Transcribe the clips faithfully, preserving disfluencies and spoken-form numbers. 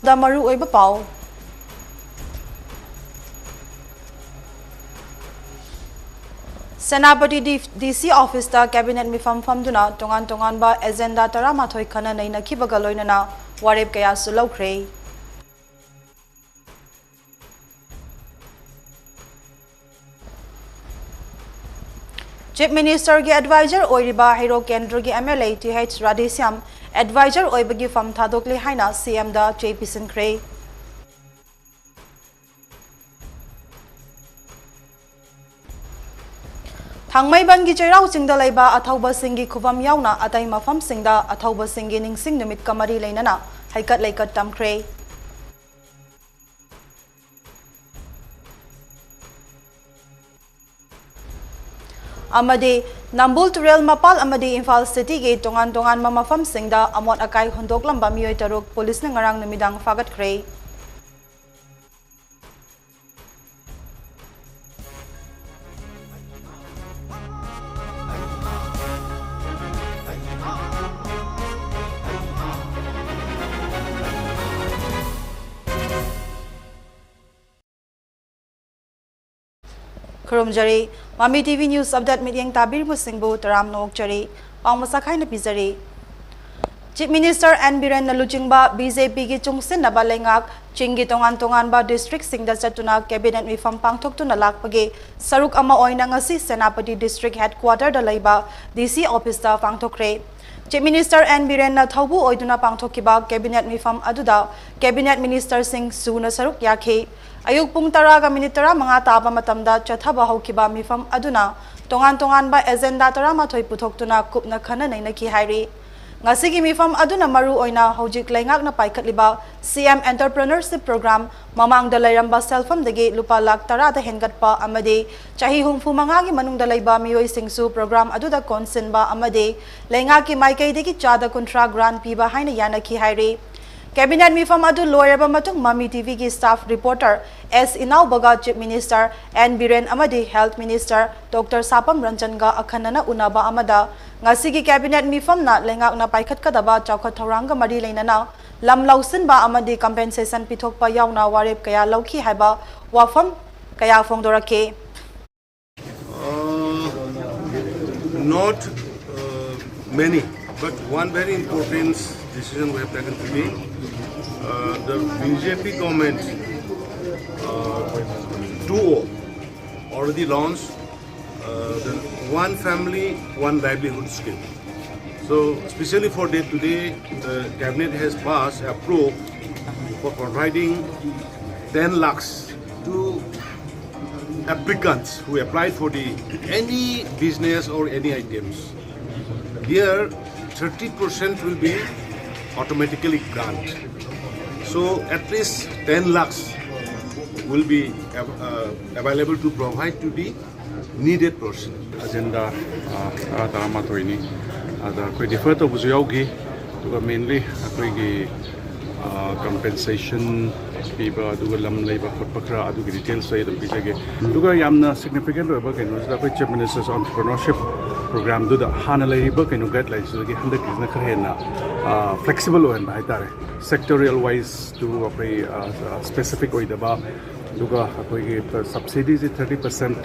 ꯗ ꯃꯔꯨꯑꯣꯏꯕ ꯄꯥꯎ꯫ ꯁꯦꯅꯥꯄꯇꯤ ꯗꯤ-, ꯗꯤ ꯁꯤ ꯑꯣꯐꯤꯁꯇ ꯀꯦꯕꯤꯅꯦꯠ ꯃꯤꯐꯝ ꯐꯝꯗꯨꯅ ꯇꯣꯉꯥꯟ ꯇꯣꯉꯥꯟꯕ ꯑꯦꯖꯦꯟꯗꯥ ꯇꯔꯥꯃꯥꯊꯣꯏ ꯈꯟꯅ ꯅꯩꯅꯈꯤꯕꯒ ꯂꯣꯏꯅꯅ ꯋꯥꯔꯦꯞ ꯀꯌꯥꯁꯨ ꯂꯧꯈ꯭ꯔꯦ꯫ ꯆꯤꯐ ꯃꯤꯅꯤꯁꯇꯔꯒꯤ ꯑꯦꯗꯚꯥꯏꯖꯔ ꯑꯣꯏꯔꯤꯕ ꯍꯩꯔꯣꯛ ꯀꯦꯟꯗ꯭ꯔꯒꯤ M L A T H Radheshyam adviser ꯑꯣꯏꯕꯒꯤ ꯐꯝ ꯊꯥꯗꯣꯛꯂꯦ ꯍꯥꯏꯅ ꯁꯤ ꯑꯦꯝꯗ ꯆꯦ ꯄꯤꯁꯤꯟꯈ꯭ꯔꯦ꯫ ꯊꯥꯡꯃꯩꯕꯟꯒꯤ ꯆꯩꯔꯥꯎ ꯆꯤꯡꯗ ꯂꯩꯕ ꯑꯊꯧꯕꯁꯤꯡꯒꯤ ꯈꯨꯕꯝ ꯌꯥꯎꯅ ꯑꯇꯩ ꯃꯐꯝꯁꯤꯡꯗ ꯑꯊꯧꯕꯁꯤꯡꯒꯤ ꯅꯤꯡꯁꯤꯡ ꯅꯨꯃꯤꯠꯀ ꯃꯔꯤ ꯂꯩꯅꯅ ꯍꯩꯀꯠ ꯂꯩꯀꯠ ꯇꯝꯈ꯭ꯔꯦ꯫ ꯑꯃꯗꯤ ꯅꯝꯕꯨꯜ ꯇꯨꯔꯦꯜ ꯃꯄꯥꯜ ꯑꯃꯗꯤ ꯏꯝꯐꯥꯜ ꯁꯤꯇꯤꯒꯤ ꯇꯣꯉꯥꯟ ꯇꯣꯉꯥꯟꯕ ꯃꯐꯝꯁꯤꯡꯗ ꯑꯃꯣꯠ ꯑꯀꯥꯏ ꯍꯨꯟꯗꯣꯛꯂꯝꯕ ꯃꯤꯑꯣꯏ ꯇꯔꯨꯛ ꯄꯨꯂꯤꯁꯅ ꯉꯔꯥꯡ ꯅꯨꯃꯤꯗꯥꯡ ꯐꯥꯒꯠꯈ꯭ꯔꯦ꯫ ꯈꯨꯔꯨꯝꯖꯔꯤ꯫ ꯃꯃꯤ ꯇꯤ ꯚꯤ News Update ꯃꯤꯠꯌꯦꯡ ꯇꯥꯕꯤꯔꯤꯕꯁꯤꯡꯕꯨ ꯇꯔꯥꯝꯅ ꯑꯣꯛꯆꯔꯤ꯫ ꯄꯥꯎ ꯃꯁꯛ ꯈꯥꯏꯅ ꯄꯤꯖꯔꯤ꯫ ꯆꯤꯐ ꯃꯤꯅꯤꯁꯇꯔ ꯑꯦꯟ ꯕꯤꯔꯦꯟꯅ ꯂꯨꯆꯤꯡꯕ ꯕꯤ ꯖꯦ ꯄꯤꯒꯤ ꯆꯨꯡꯁꯤꯟꯅꯕ ꯂꯩꯉꯥꯛ ꯆꯤꯡꯒꯤ ꯇꯣꯉꯥꯟ ꯇꯣꯉꯥꯟꯕ ꯗꯤꯁꯇ꯭ꯔꯤꯛꯁꯤꯡꯗ ꯆꯠꯇꯨꯅ ꯀꯦꯕꯤꯅꯦꯠ ꯃꯤꯐꯝ ꯄꯥꯡꯊꯣꯛꯇꯨꯅ ꯂꯥꯛꯄꯒꯤ ꯁꯔꯨꯛ ꯑꯃ ꯑꯣꯏꯅ ꯉꯁꯤ ꯁꯦꯅꯥꯄꯇꯤ ꯗꯤꯁꯇ꯭ꯔꯤꯛ ꯍꯦꯗꯀ꯭ꯋꯥꯇꯔꯗ ꯂꯩꯕ ꯗꯤ ꯁꯤ ꯑꯣꯐꯤꯁꯇ ꯄꯥꯡꯊꯣꯛꯈ꯭ꯔꯦ꯫ ꯆꯤꯐ ꯃꯤꯅꯤꯁꯇꯔ ꯑꯦꯟ ꯕꯤꯔꯦꯟꯅ ꯊꯧꯕꯨ ꯑꯣꯏꯗꯨꯅ ꯄꯥꯡꯊꯣꯛꯈꯤꯕ ꯀꯦꯕꯤꯅꯦꯠ ꯃꯤꯐꯝ ꯑꯗꯨꯗ ꯀꯦꯕꯤꯅꯦꯠ ꯃꯤꯅꯤꯁꯇꯔꯁꯤꯡ ꯁꯨꯅ ꯁꯔꯨꯛ ꯌꯥꯈꯤ꯫ ꯑꯌꯨꯛ ꯄꯨꯡ ꯇꯔꯥꯒ ꯃꯤꯅꯤꯠ ꯇꯔꯥꯃꯉꯥ ꯇꯥꯕ ꯃꯇꯝꯗ ꯆꯠꯊꯕ ꯍꯧꯈꯤꯕ ꯃꯤꯐꯝ ꯑꯗꯨꯅ ꯇꯣꯉꯥꯟ ꯇꯣꯉꯥꯟꯕ ꯑꯦꯖꯦꯟꯗꯥ ꯇꯔꯥꯃꯥꯊꯣꯏ ꯄꯨꯊꯣꯛꯇꯨꯅ ꯀꯨꯞꯅ ꯈꯟꯅ ꯅꯩꯅꯈꯤ ꯍꯥꯏꯔꯤ꯫ ꯉꯁꯤꯒꯤ ꯃꯤꯐꯝ ꯑꯗꯨꯅ ꯃꯔꯨ ꯑꯣꯏꯅ ꯍꯧꯖꯤꯛ ꯂꯩꯉꯥꯛꯅ ꯄꯥꯏꯈꯠꯂꯤꯕ ꯁꯤ ꯑꯦꯝ Entrepreneurship Program, ꯃꯃꯥꯡꯗ ꯂꯩꯔꯝꯕ ꯁꯦꯜꯐꯝꯗꯒꯤ ꯂꯨꯄꯥ ꯂꯥꯈ ꯇꯔꯥꯗ ꯍꯦꯟꯒꯠꯄ ꯑꯃꯗꯤ ꯆꯍꯤ ꯍꯨꯝꯐꯨ ꯃꯉꯥꯒꯤ ꯃꯅꯨꯡꯗ ꯂꯩꯕ ꯃꯤꯑꯣꯏꯁꯤꯡꯁꯨ program ꯑꯗꯨꯗ ꯀꯣꯟꯁꯤꯟꯕ ꯑꯃꯗꯤ ꯂꯩꯉꯥꯛꯀꯤ ꯃꯥꯏꯀꯩꯗꯒꯤ ꯆꯥꯗ ꯀꯨꯟꯊ꯭ꯔꯥ grant ꯄꯤꯕ ꯍꯥꯏꯅ ꯌꯥꯅꯈꯤ ꯍꯥꯏꯔꯤ꯫ ꯀꯦꯕꯤꯅꯦꯠ ꯃꯤꯐꯝ ꯑꯗꯨ ꯂꯣꯏꯔꯕ ꯃꯇꯨꯡ ꯃꯃꯤ ꯇꯤ ꯚꯤꯒꯤ staff reporter ꯑꯦꯁ ꯏꯅꯥꯎꯕꯒ ꯆꯤꯐ ꯃꯤꯅꯤꯁꯇꯔ ꯑꯦꯟ ꯕꯤꯔꯦꯟ ꯑꯃꯗꯤ ꯍꯦꯜꯊ ꯃꯤꯅꯤꯁꯇꯔ ꯗꯣꯛꯇꯔ ꯁꯥꯄꯝ ꯔꯟꯖꯟꯒ ꯑꯈꯟꯅꯅ ꯎꯅꯕ ꯑꯃꯗ ꯉꯁꯤꯒꯤ ꯀꯦꯕꯤꯅꯦꯠ ꯃꯤꯐꯝꯅ ꯂꯩꯉꯥꯛꯅ ꯄꯥꯏꯈꯠꯀꯗꯕ ꯆꯥꯎꯈꯠ ꯊꯧꯔꯥꯡꯒ ꯃꯔꯤ ꯂꯩꯅꯅ ꯂꯝ ꯂꯧꯁꯤꯟꯕ ꯑꯃꯗꯤ compensation ꯄꯤꯊꯣꯛꯄ ꯌꯥꯎꯅ ꯋꯥꯔꯦꯞ ꯀꯌꯥ ꯂꯧꯈꯤ ꯍꯥꯏꯕ ꯋꯥꯐꯝ ꯀꯌꯥ ꯐꯣꯡꯗꯣꯔꯛꯈꯤ꯫ Uh, not uh, many, but one very important decision we have taken today. Uh, the B J P government, uh, two already launched uh, the one family, one livelihood scheme. So, specially for that, today, the cabinet has passed, approved for providing ten lakhs to applicants who applied for the any business or any items. Here, thirty percent will be automatically grant. So, at least ten lakhs will be av- uh, available to provide to the needed person. Agenda ꯇꯔꯥ ꯇꯔꯥꯃꯥꯊꯣꯏꯅꯤ꯫ ꯑꯗ ꯑꯩꯈꯣꯏ ꯗꯤꯐꯔ ꯇꯧꯕꯁꯨ ꯌꯥꯎꯈꯤ꯫ ꯑꯗꯨꯒ mainly ꯑꯩꯈꯣꯏꯒꯤ compensation ꯄꯤꯕ, ꯑꯗꯨꯒ ꯂꯝ ꯂꯩꯕ ꯈꯣꯠꯄ ꯈꯔ, ꯑꯗꯨꯒꯤ ꯗꯤꯇꯦꯜꯁ ꯑꯩ ꯑꯗꯨꯝ ꯄꯤꯖꯒꯦ꯫ ꯑꯗꯨꯒ ꯌꯥꯝꯅ ꯁꯤꯒꯅꯤꯐꯤꯀꯦꯟ ꯑꯣꯏꯕ ꯀꯩꯅꯣꯁꯤꯗ, ꯑꯩꯈꯣꯏ Chief Minister's Entrepreneurship Programꯗꯨꯗ ꯍꯥꯟꯅ ꯂꯩꯔꯤꯕ ꯀꯩꯅꯣ ꯒꯥꯏꯗꯂꯥꯏꯟꯁꯤꯗꯒꯤ ꯍꯟꯗꯛꯀꯤꯁꯤꯅ ꯈꯔ ꯍꯦꯟꯅ ꯐ꯭ꯂꯦꯛꯁꯤꯕꯜ ꯑꯣꯏꯍꯟꯕ ꯍꯥꯏꯇꯥꯔꯦ꯫ Sectorial wise to ꯑꯩꯈꯣꯏ ꯁ꯭ꯄꯦꯁꯤꯐꯤꯛ ꯑꯣꯏꯗꯕ, ꯑꯗꯨꯒ ꯑꯩꯈꯣꯏꯒꯤ ꯁꯕꯁꯤꯗꯤꯁꯤ ꯊꯥꯔꯇꯤ ꯄꯔꯁꯦꯟꯠ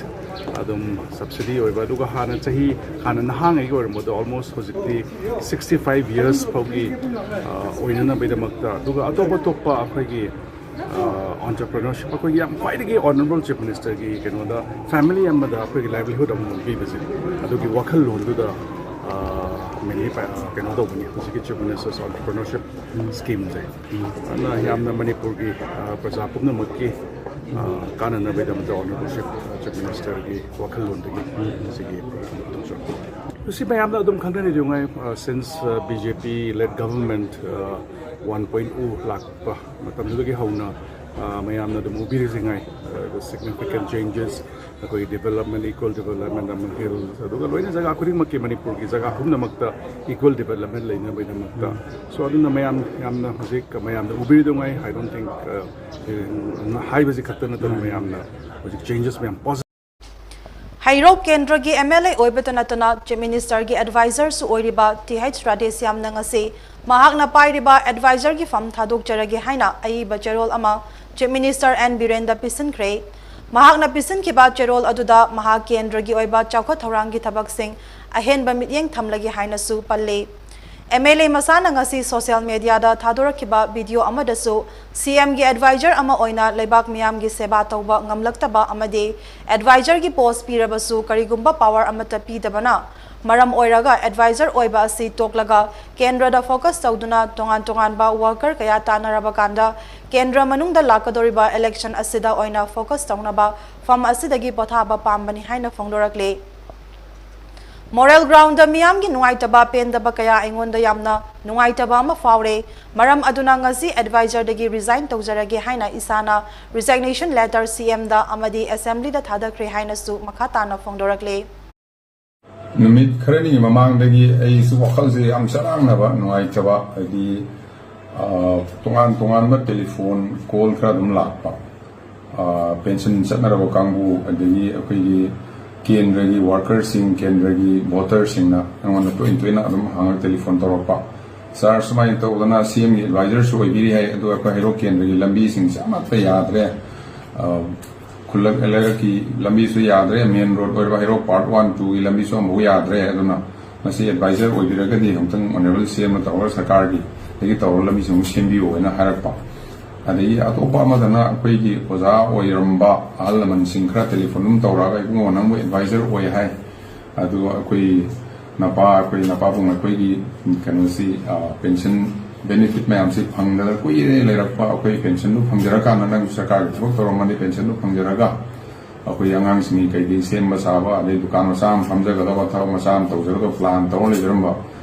ꯑꯗꯨꯝ ꯁꯕꯁꯤꯗꯤ ꯑꯣꯏꯕ, ꯑꯗꯨꯒ ꯍꯥꯟꯅ ꯆꯍꯤ, ꯍꯥꯟꯅ ꯅꯍꯥꯉꯩꯒꯤ ꯑꯣꯏꯔꯝꯕꯗꯣ almost ꯍꯧꯖꯤꯛꯇꯤ sixty five years ꯐꯥꯎꯒꯤ ꯑꯣꯏꯅꯅꯕꯒꯤꯗꯃꯛꯇ, ꯑꯗꯨꯒ ꯑꯇꯣꯞ ꯑꯇꯣꯞꯄ ꯑꯩꯈꯣꯏꯒꯤ entrepreneurship, ꯑꯩꯈꯣꯏꯒꯤ ꯌꯥꯝ ꯈ꯭ꯋꯥꯏꯗꯒꯤ Honourable Chief Ministerꯒꯤ ꯀꯩꯅꯣꯗ family ꯑꯃꯗ ꯑꯩꯈꯣꯏꯒꯤ livelihood ꯑꯃꯃꯝ ꯄꯤꯕꯁꯦ, ꯑꯗꯨꯒꯤ ꯋꯥꯈꯜꯂꯣꯟꯗꯨꯗ ꯃꯦꯟꯂꯤ ꯀꯩꯅꯣ ꯇꯧꯕꯅꯤ ꯍꯧꯖꯤꯛꯀꯤ Chief Minister's Entrepreneurship Schemeꯁꯦ꯫ ꯑꯗꯨꯅ ꯌꯥꯝꯅ ꯃꯅꯤꯄꯨꯔꯒꯤ ꯄ꯭ꯔꯖꯥ ꯄꯨꯝꯅꯃꯛꯀꯤ ꯀꯥꯟꯅꯅꯕꯒꯤꯗꯃꯛꯇ Honourable Chief Ministerꯒꯤ ꯋꯥꯈꯜꯂꯣꯟꯗꯒꯤ ꯃꯁꯤꯒꯤ ꯄ꯭ꯔꯣꯒ꯭ꯔꯥꯝ ꯇꯧꯖꯔꯛꯄꯅꯤ꯫ ꯃꯁꯤ ꯃꯌꯥꯝꯅ ꯑꯗꯨꯝ ꯈꯪꯅꯔꯤꯗꯨꯉꯥꯏ, since B J P led government one point O ꯂꯥꯛꯄ ꯃꯇꯝꯗꯨꯗꯒꯤ ꯍꯧꯅ ꯃꯌꯥꯝꯅ ꯑꯗꯨꯝ ꯎꯕꯤꯔꯤꯁꯤꯉꯥꯏ, significant changes ꯑꯩꯈꯣꯏꯒꯤ development, equal development ꯑꯃ hills, ꯑꯗꯨꯒ ꯂꯣꯏꯅ ꯖꯒꯥ ꯈꯨꯗꯤꯡꯃꯛꯀꯤ, ꯃꯅꯤꯄꯨꯔꯒꯤ ꯖꯒꯥ ꯄꯨꯝꯅꯃꯛꯇ equal development ꯂꯩꯅꯕꯒꯤꯗꯃꯛꯇ꯫ So ꯑꯗꯨꯅ ꯃꯌꯥꯝ ꯌꯥꯝꯅ ꯍꯧꯖꯤꯛ ꯃꯌꯥꯝꯅ ꯎꯕꯤꯔꯤꯗꯨꯉꯥꯏ, I don't think ꯍꯥꯏꯕꯁꯤ ꯈꯛꯇ ꯅꯠꯇꯅ ꯃꯌꯥꯝꯅ ꯍꯧꯖꯤꯛ changes ꯃꯌꯥꯝ positive ꯍꯩꯔꯣꯛ ꯀꯦꯟꯗ꯭ꯔꯒꯤ M L A ꯑꯣꯏꯕꯇ ꯅꯠꯇꯅ Chief Ministerꯒꯤ advisorꯁꯨ ꯑꯣꯏꯔꯤꯕ Th Radheshyamꯅ ꯉꯁꯤ ꯃꯍꯥꯛꯅ ꯄꯥꯏꯔꯤꯕ ꯑꯦꯗꯚꯥꯏꯖꯔꯒꯤ ꯐꯝ ꯊꯥꯗꯣꯛꯆꯔꯒꯦ ꯍꯥꯏꯅ ꯑꯏꯕ ꯆꯦꯔꯣꯜ ꯑꯃ ꯆꯤꯐ ꯃꯤꯅꯤꯁꯇꯔ ꯑꯦꯟ ꯕꯤꯔꯦꯟꯗ ꯄꯤꯁꯤꯟꯈ꯭ꯔꯦ꯫ ꯃꯍꯥꯛꯅ ꯄꯤꯁꯤꯟꯈꯤꯕ ꯆꯦꯔꯣꯜ ꯑꯗꯨꯗ ꯃꯍꯥꯛ ꯀꯦꯟꯗ꯭ꯔꯒꯤ ꯑꯣꯏꯕ ꯆꯥꯎꯈꯠ ꯊꯧꯔꯥꯡꯒꯤ ꯊꯕꯛꯁꯤꯡ ꯑꯍꯦꯟꯕ ꯃꯤꯠꯌꯦꯡ ꯊꯝꯂꯒꯦ ꯍꯥꯏꯅꯁꯨ ꯄꯜꯂꯤ꯫ ꯑꯦꯝ ꯑꯦꯜ ꯑꯦ ꯃꯁꯥꯅ ꯉꯁꯤ ꯁꯣꯁꯤꯌꯦꯜ ꯃꯦꯗꯤꯌꯥꯗ ꯊꯥꯗꯣꯔꯛꯈꯤꯕ ꯚꯤꯗꯤꯑꯣ ꯑꯃꯗꯁꯨ ꯁꯤ ꯑꯦꯝꯒꯤ ꯑꯦꯗꯚꯥꯏꯖꯔ ꯑꯃ ꯑꯣꯏꯅ ꯂꯩꯕꯥꯛ ꯃꯤꯌꯥꯝꯒꯤ ꯁꯦꯕꯥ ꯇꯧꯕ ꯉꯝꯂꯛꯇꯕ ꯑꯃꯗꯤ ꯑꯦꯗꯚꯥꯏꯖꯔꯒꯤ ꯄꯣꯁ ꯄꯤꯔꯕꯁꯨ ꯀꯔꯤꯒꯨꯝꯕ ꯄꯥꯋꯔ ꯑꯃꯠꯇ ꯄꯤꯗꯕꯅ ꯃꯔꯝ ꯑꯣꯏꯔꯒ ꯑꯦꯗꯚꯥꯏꯖꯔ ꯑꯣꯏꯕ ꯑꯁꯤ ꯇꯣꯛꯂꯒ ꯀꯦꯟꯗ꯭ꯔꯗ ꯐꯣꯀꯁ ꯇꯧꯗꯨꯅ ꯇꯣꯉꯥꯟ ꯇꯣꯉꯥꯟꯕ ꯋꯥꯔꯀꯔ ꯀꯌꯥ ꯇꯥꯟꯅꯔꯕ ꯀꯥꯟꯗ ꯀꯦꯟꯗ꯭ꯔ ꯃꯅꯨꯡꯗ ꯂꯥꯛꯀꯗꯧꯔꯤꯕ ꯏꯂꯦꯛꯁꯟ ꯑꯁꯤꯗ ꯑꯣꯏꯅ ꯐꯣꯀꯁ ꯇꯧꯅꯕ ꯐꯝ ꯑꯁꯤꯗꯒꯤ ꯄꯣꯊꯥꯕ ꯄꯥꯝꯕꯅꯤ ꯍꯥꯏꯅ ꯐꯣꯡꯗꯣꯔꯛꯂꯤ꯫ ꯃꯣꯔꯦꯜ ꯒ꯭ꯔꯥꯎꯟꯗ ꯃꯤꯌꯥꯝꯒꯤ ꯅꯨꯡꯉꯥꯏꯇꯕ ꯄꯦꯟꯗꯕ ꯀꯌꯥ ꯑꯩꯉꯣꯟꯗ ꯌꯥꯝꯅ ꯅꯨꯡꯉꯥꯏꯇꯕ ꯑꯃ ꯐꯥꯎꯔꯦ꯫ ꯃꯔꯝ ꯑꯗꯨꯅ ꯉꯁꯤ ꯑꯦꯗꯚꯥꯏꯖꯔꯗꯒꯤ ꯔꯤꯖꯥꯏꯟ ꯇꯧꯖꯔꯒꯦ ꯍꯥꯏꯅ ꯏꯁꯥꯅ ꯔꯤꯖꯥꯏꯅꯦꯁꯟ ꯂꯦꯇꯔ ꯁꯤ ꯑꯦꯝꯗ ꯑꯃꯗꯤ ꯑꯦꯁꯦꯝꯕ꯭ꯂꯤꯗ ꯊꯥꯗꯈ꯭ꯔꯦ ꯍꯥꯏꯅꯁꯨ ꯃꯈꯥ ꯇꯥꯅ ꯐꯣꯡꯗꯣꯔꯛꯂꯤ꯫ ꯅꯨꯃꯤꯠ ꯈꯔꯅꯤꯒꯤ ꯃꯃꯥꯡꯗꯒꯤ ꯑꯩꯁꯨ ꯋꯥꯈꯜꯁꯦ ꯌꯥꯝ ꯆꯔꯥꯡꯅꯕ, ꯅꯨꯡꯉꯥꯏꯇꯕ, ꯍꯥꯏꯗꯤ, ꯑ, ꯇꯣꯉꯥꯟ ꯇꯣꯉꯥꯟꯕ ꯇꯦꯂꯤꯐꯣꯟ ꯀꯣꯜ ꯈꯔ ꯑꯗꯨꯝ ꯂꯥꯛꯄ, ꯑ, ꯄꯦꯟꯁꯟ ꯆꯠꯅꯔꯕ ꯀꯥꯡꯕꯨ, ꯑꯗꯒꯤ ꯑꯩꯈꯣꯏꯒꯤ ꯀꯦꯟꯗ꯭ꯔꯒꯤ ꯋꯥꯔꯀꯔꯁꯤꯡ, ꯀꯦꯟꯗ꯭ꯔꯒꯤ ꯚꯣꯇꯔꯁꯤꯡꯅ ꯑꯩꯉꯣꯟꯗ ꯇꯣꯏꯅ ꯇꯣꯏꯅ ꯑꯗꯨꯝ ꯍꯪꯉꯒ ꯇꯦꯂꯤꯐꯣꯟ ꯇꯧꯔꯛꯄ, "ꯁꯥꯔ, ꯁꯨꯃꯥꯏꯅ ꯇꯧꯗꯅ ꯁꯤ ꯑꯦꯝꯒꯤ ꯑꯦꯗꯚꯥꯏꯖꯔꯁꯨ ꯑꯣꯏꯕꯤꯔꯤ ꯍꯥꯏ, ꯑꯗꯨꯒ ꯑꯩꯈꯣꯏ ꯍꯩꯔꯣꯛ ꯀꯦꯟꯗ꯭ꯔꯒꯤ ꯂꯝꯕꯤꯁꯤꯡꯁꯦ ꯑꯃꯠꯇ ꯌꯥꯗ꯭ꯔꯦ, ꯑ, ꯈꯨꯜꯂꯛ ꯂꯩꯔꯛꯀꯤ ꯂꯝꯕꯤꯁꯨ ꯌꯥꯗ꯭ꯔꯦ, ꯃꯦꯟ ꯔꯣꯗ ꯑꯣꯏꯔꯕ ꯍꯩꯔꯣꯛ ꯄꯥꯔꯠ ꯋꯥꯟ, ꯇꯨꯒꯤ ꯂꯝꯕꯤꯁꯨ ꯑꯃꯐꯥꯎ ꯌꯥꯗ꯭ꯔꯦ, ꯑꯗꯨꯅ ꯃꯁꯤ ꯑꯦꯗꯚꯥꯏꯖꯔ ꯑꯣꯏꯕꯤꯔꯒꯗꯤ ꯑꯃꯨꯛꯇꯪ ꯑꯣꯅꯔꯦꯕꯜ ꯁꯤ ꯑꯦꯝꯅ ꯇꯧꯔꯒ ꯁꯔꯀꯥꯔꯒꯤ ꯗꯒꯤ ꯇꯧꯔꯒ ꯂꯝꯕꯤꯁꯤ ꯑꯃꯨꯛ ꯁꯦꯝꯕꯤꯌꯨ" ꯍꯥꯏꯅ ꯍꯥꯏꯔꯛꯄ꯫ ꯑꯗꯒꯤ ꯑꯇꯣꯞꯄ ꯑꯃꯗꯅ ꯑꯩꯈꯣꯏꯒꯤ ꯑꯣꯖꯥ ꯑꯣꯏꯔꯝꯕ ꯑꯍꯜ ꯂꯃꯟꯁꯤꯡ ꯈꯔ ꯇꯦꯂꯤꯐꯣꯟ ꯑꯗꯨꯝ ꯇꯧꯔꯛꯑꯒ, "ꯏꯕꯨꯡꯉꯣ, ꯅꯪꯕꯨ ꯑꯦꯗꯚꯥꯏꯖꯔ ꯑꯣꯏ ꯍꯥꯏ, ꯑꯗꯨ ꯑꯩꯈꯣꯏ ꯅꯄꯥ, ꯑꯩꯈꯣꯏ ꯅꯄꯥꯕꯨꯡ ꯑꯩꯈꯣꯏꯒꯤ ꯀꯩꯅꯣꯁꯤ, ꯑ, ꯄꯦꯟꯁꯟ ꯕꯦꯅꯤꯐꯤꯠ ꯃꯌꯥꯝꯁꯤ ꯐꯪꯗꯅ ꯀꯨꯏꯔꯦ ꯂꯩꯔꯛꯄ, ꯑꯩꯈꯣꯏ ꯄꯦꯟꯁꯟꯗꯨ ꯐꯪꯖꯔꯀꯥꯟꯗ ꯅꯪ ꯁꯔꯀꯥꯔꯒꯤ ꯊꯕꯛ ꯇꯧꯔꯝꯃꯗꯤ ꯄꯦꯟꯁꯟꯗꯨ ꯐꯪꯖꯔꯒ ꯑꯩꯈꯣꯏ ꯑꯉꯥꯡꯁꯤꯡꯒꯤ ꯀꯩꯀꯩ ꯁꯦꯝꯕ ꯁꯥꯕ, ꯑꯗꯩ ꯗꯨꯀꯥꯟ ꯃꯆꯥ ꯑꯃ ꯐꯝꯖꯒꯗꯕ, ꯊꯕꯛ ꯃꯆꯥ ꯑꯃ ꯇꯧꯖꯒꯗꯕ ꯄ꯭ꯂꯥꯟ ꯇꯧꯔ ꯂꯩꯖꯔꯝꯕ,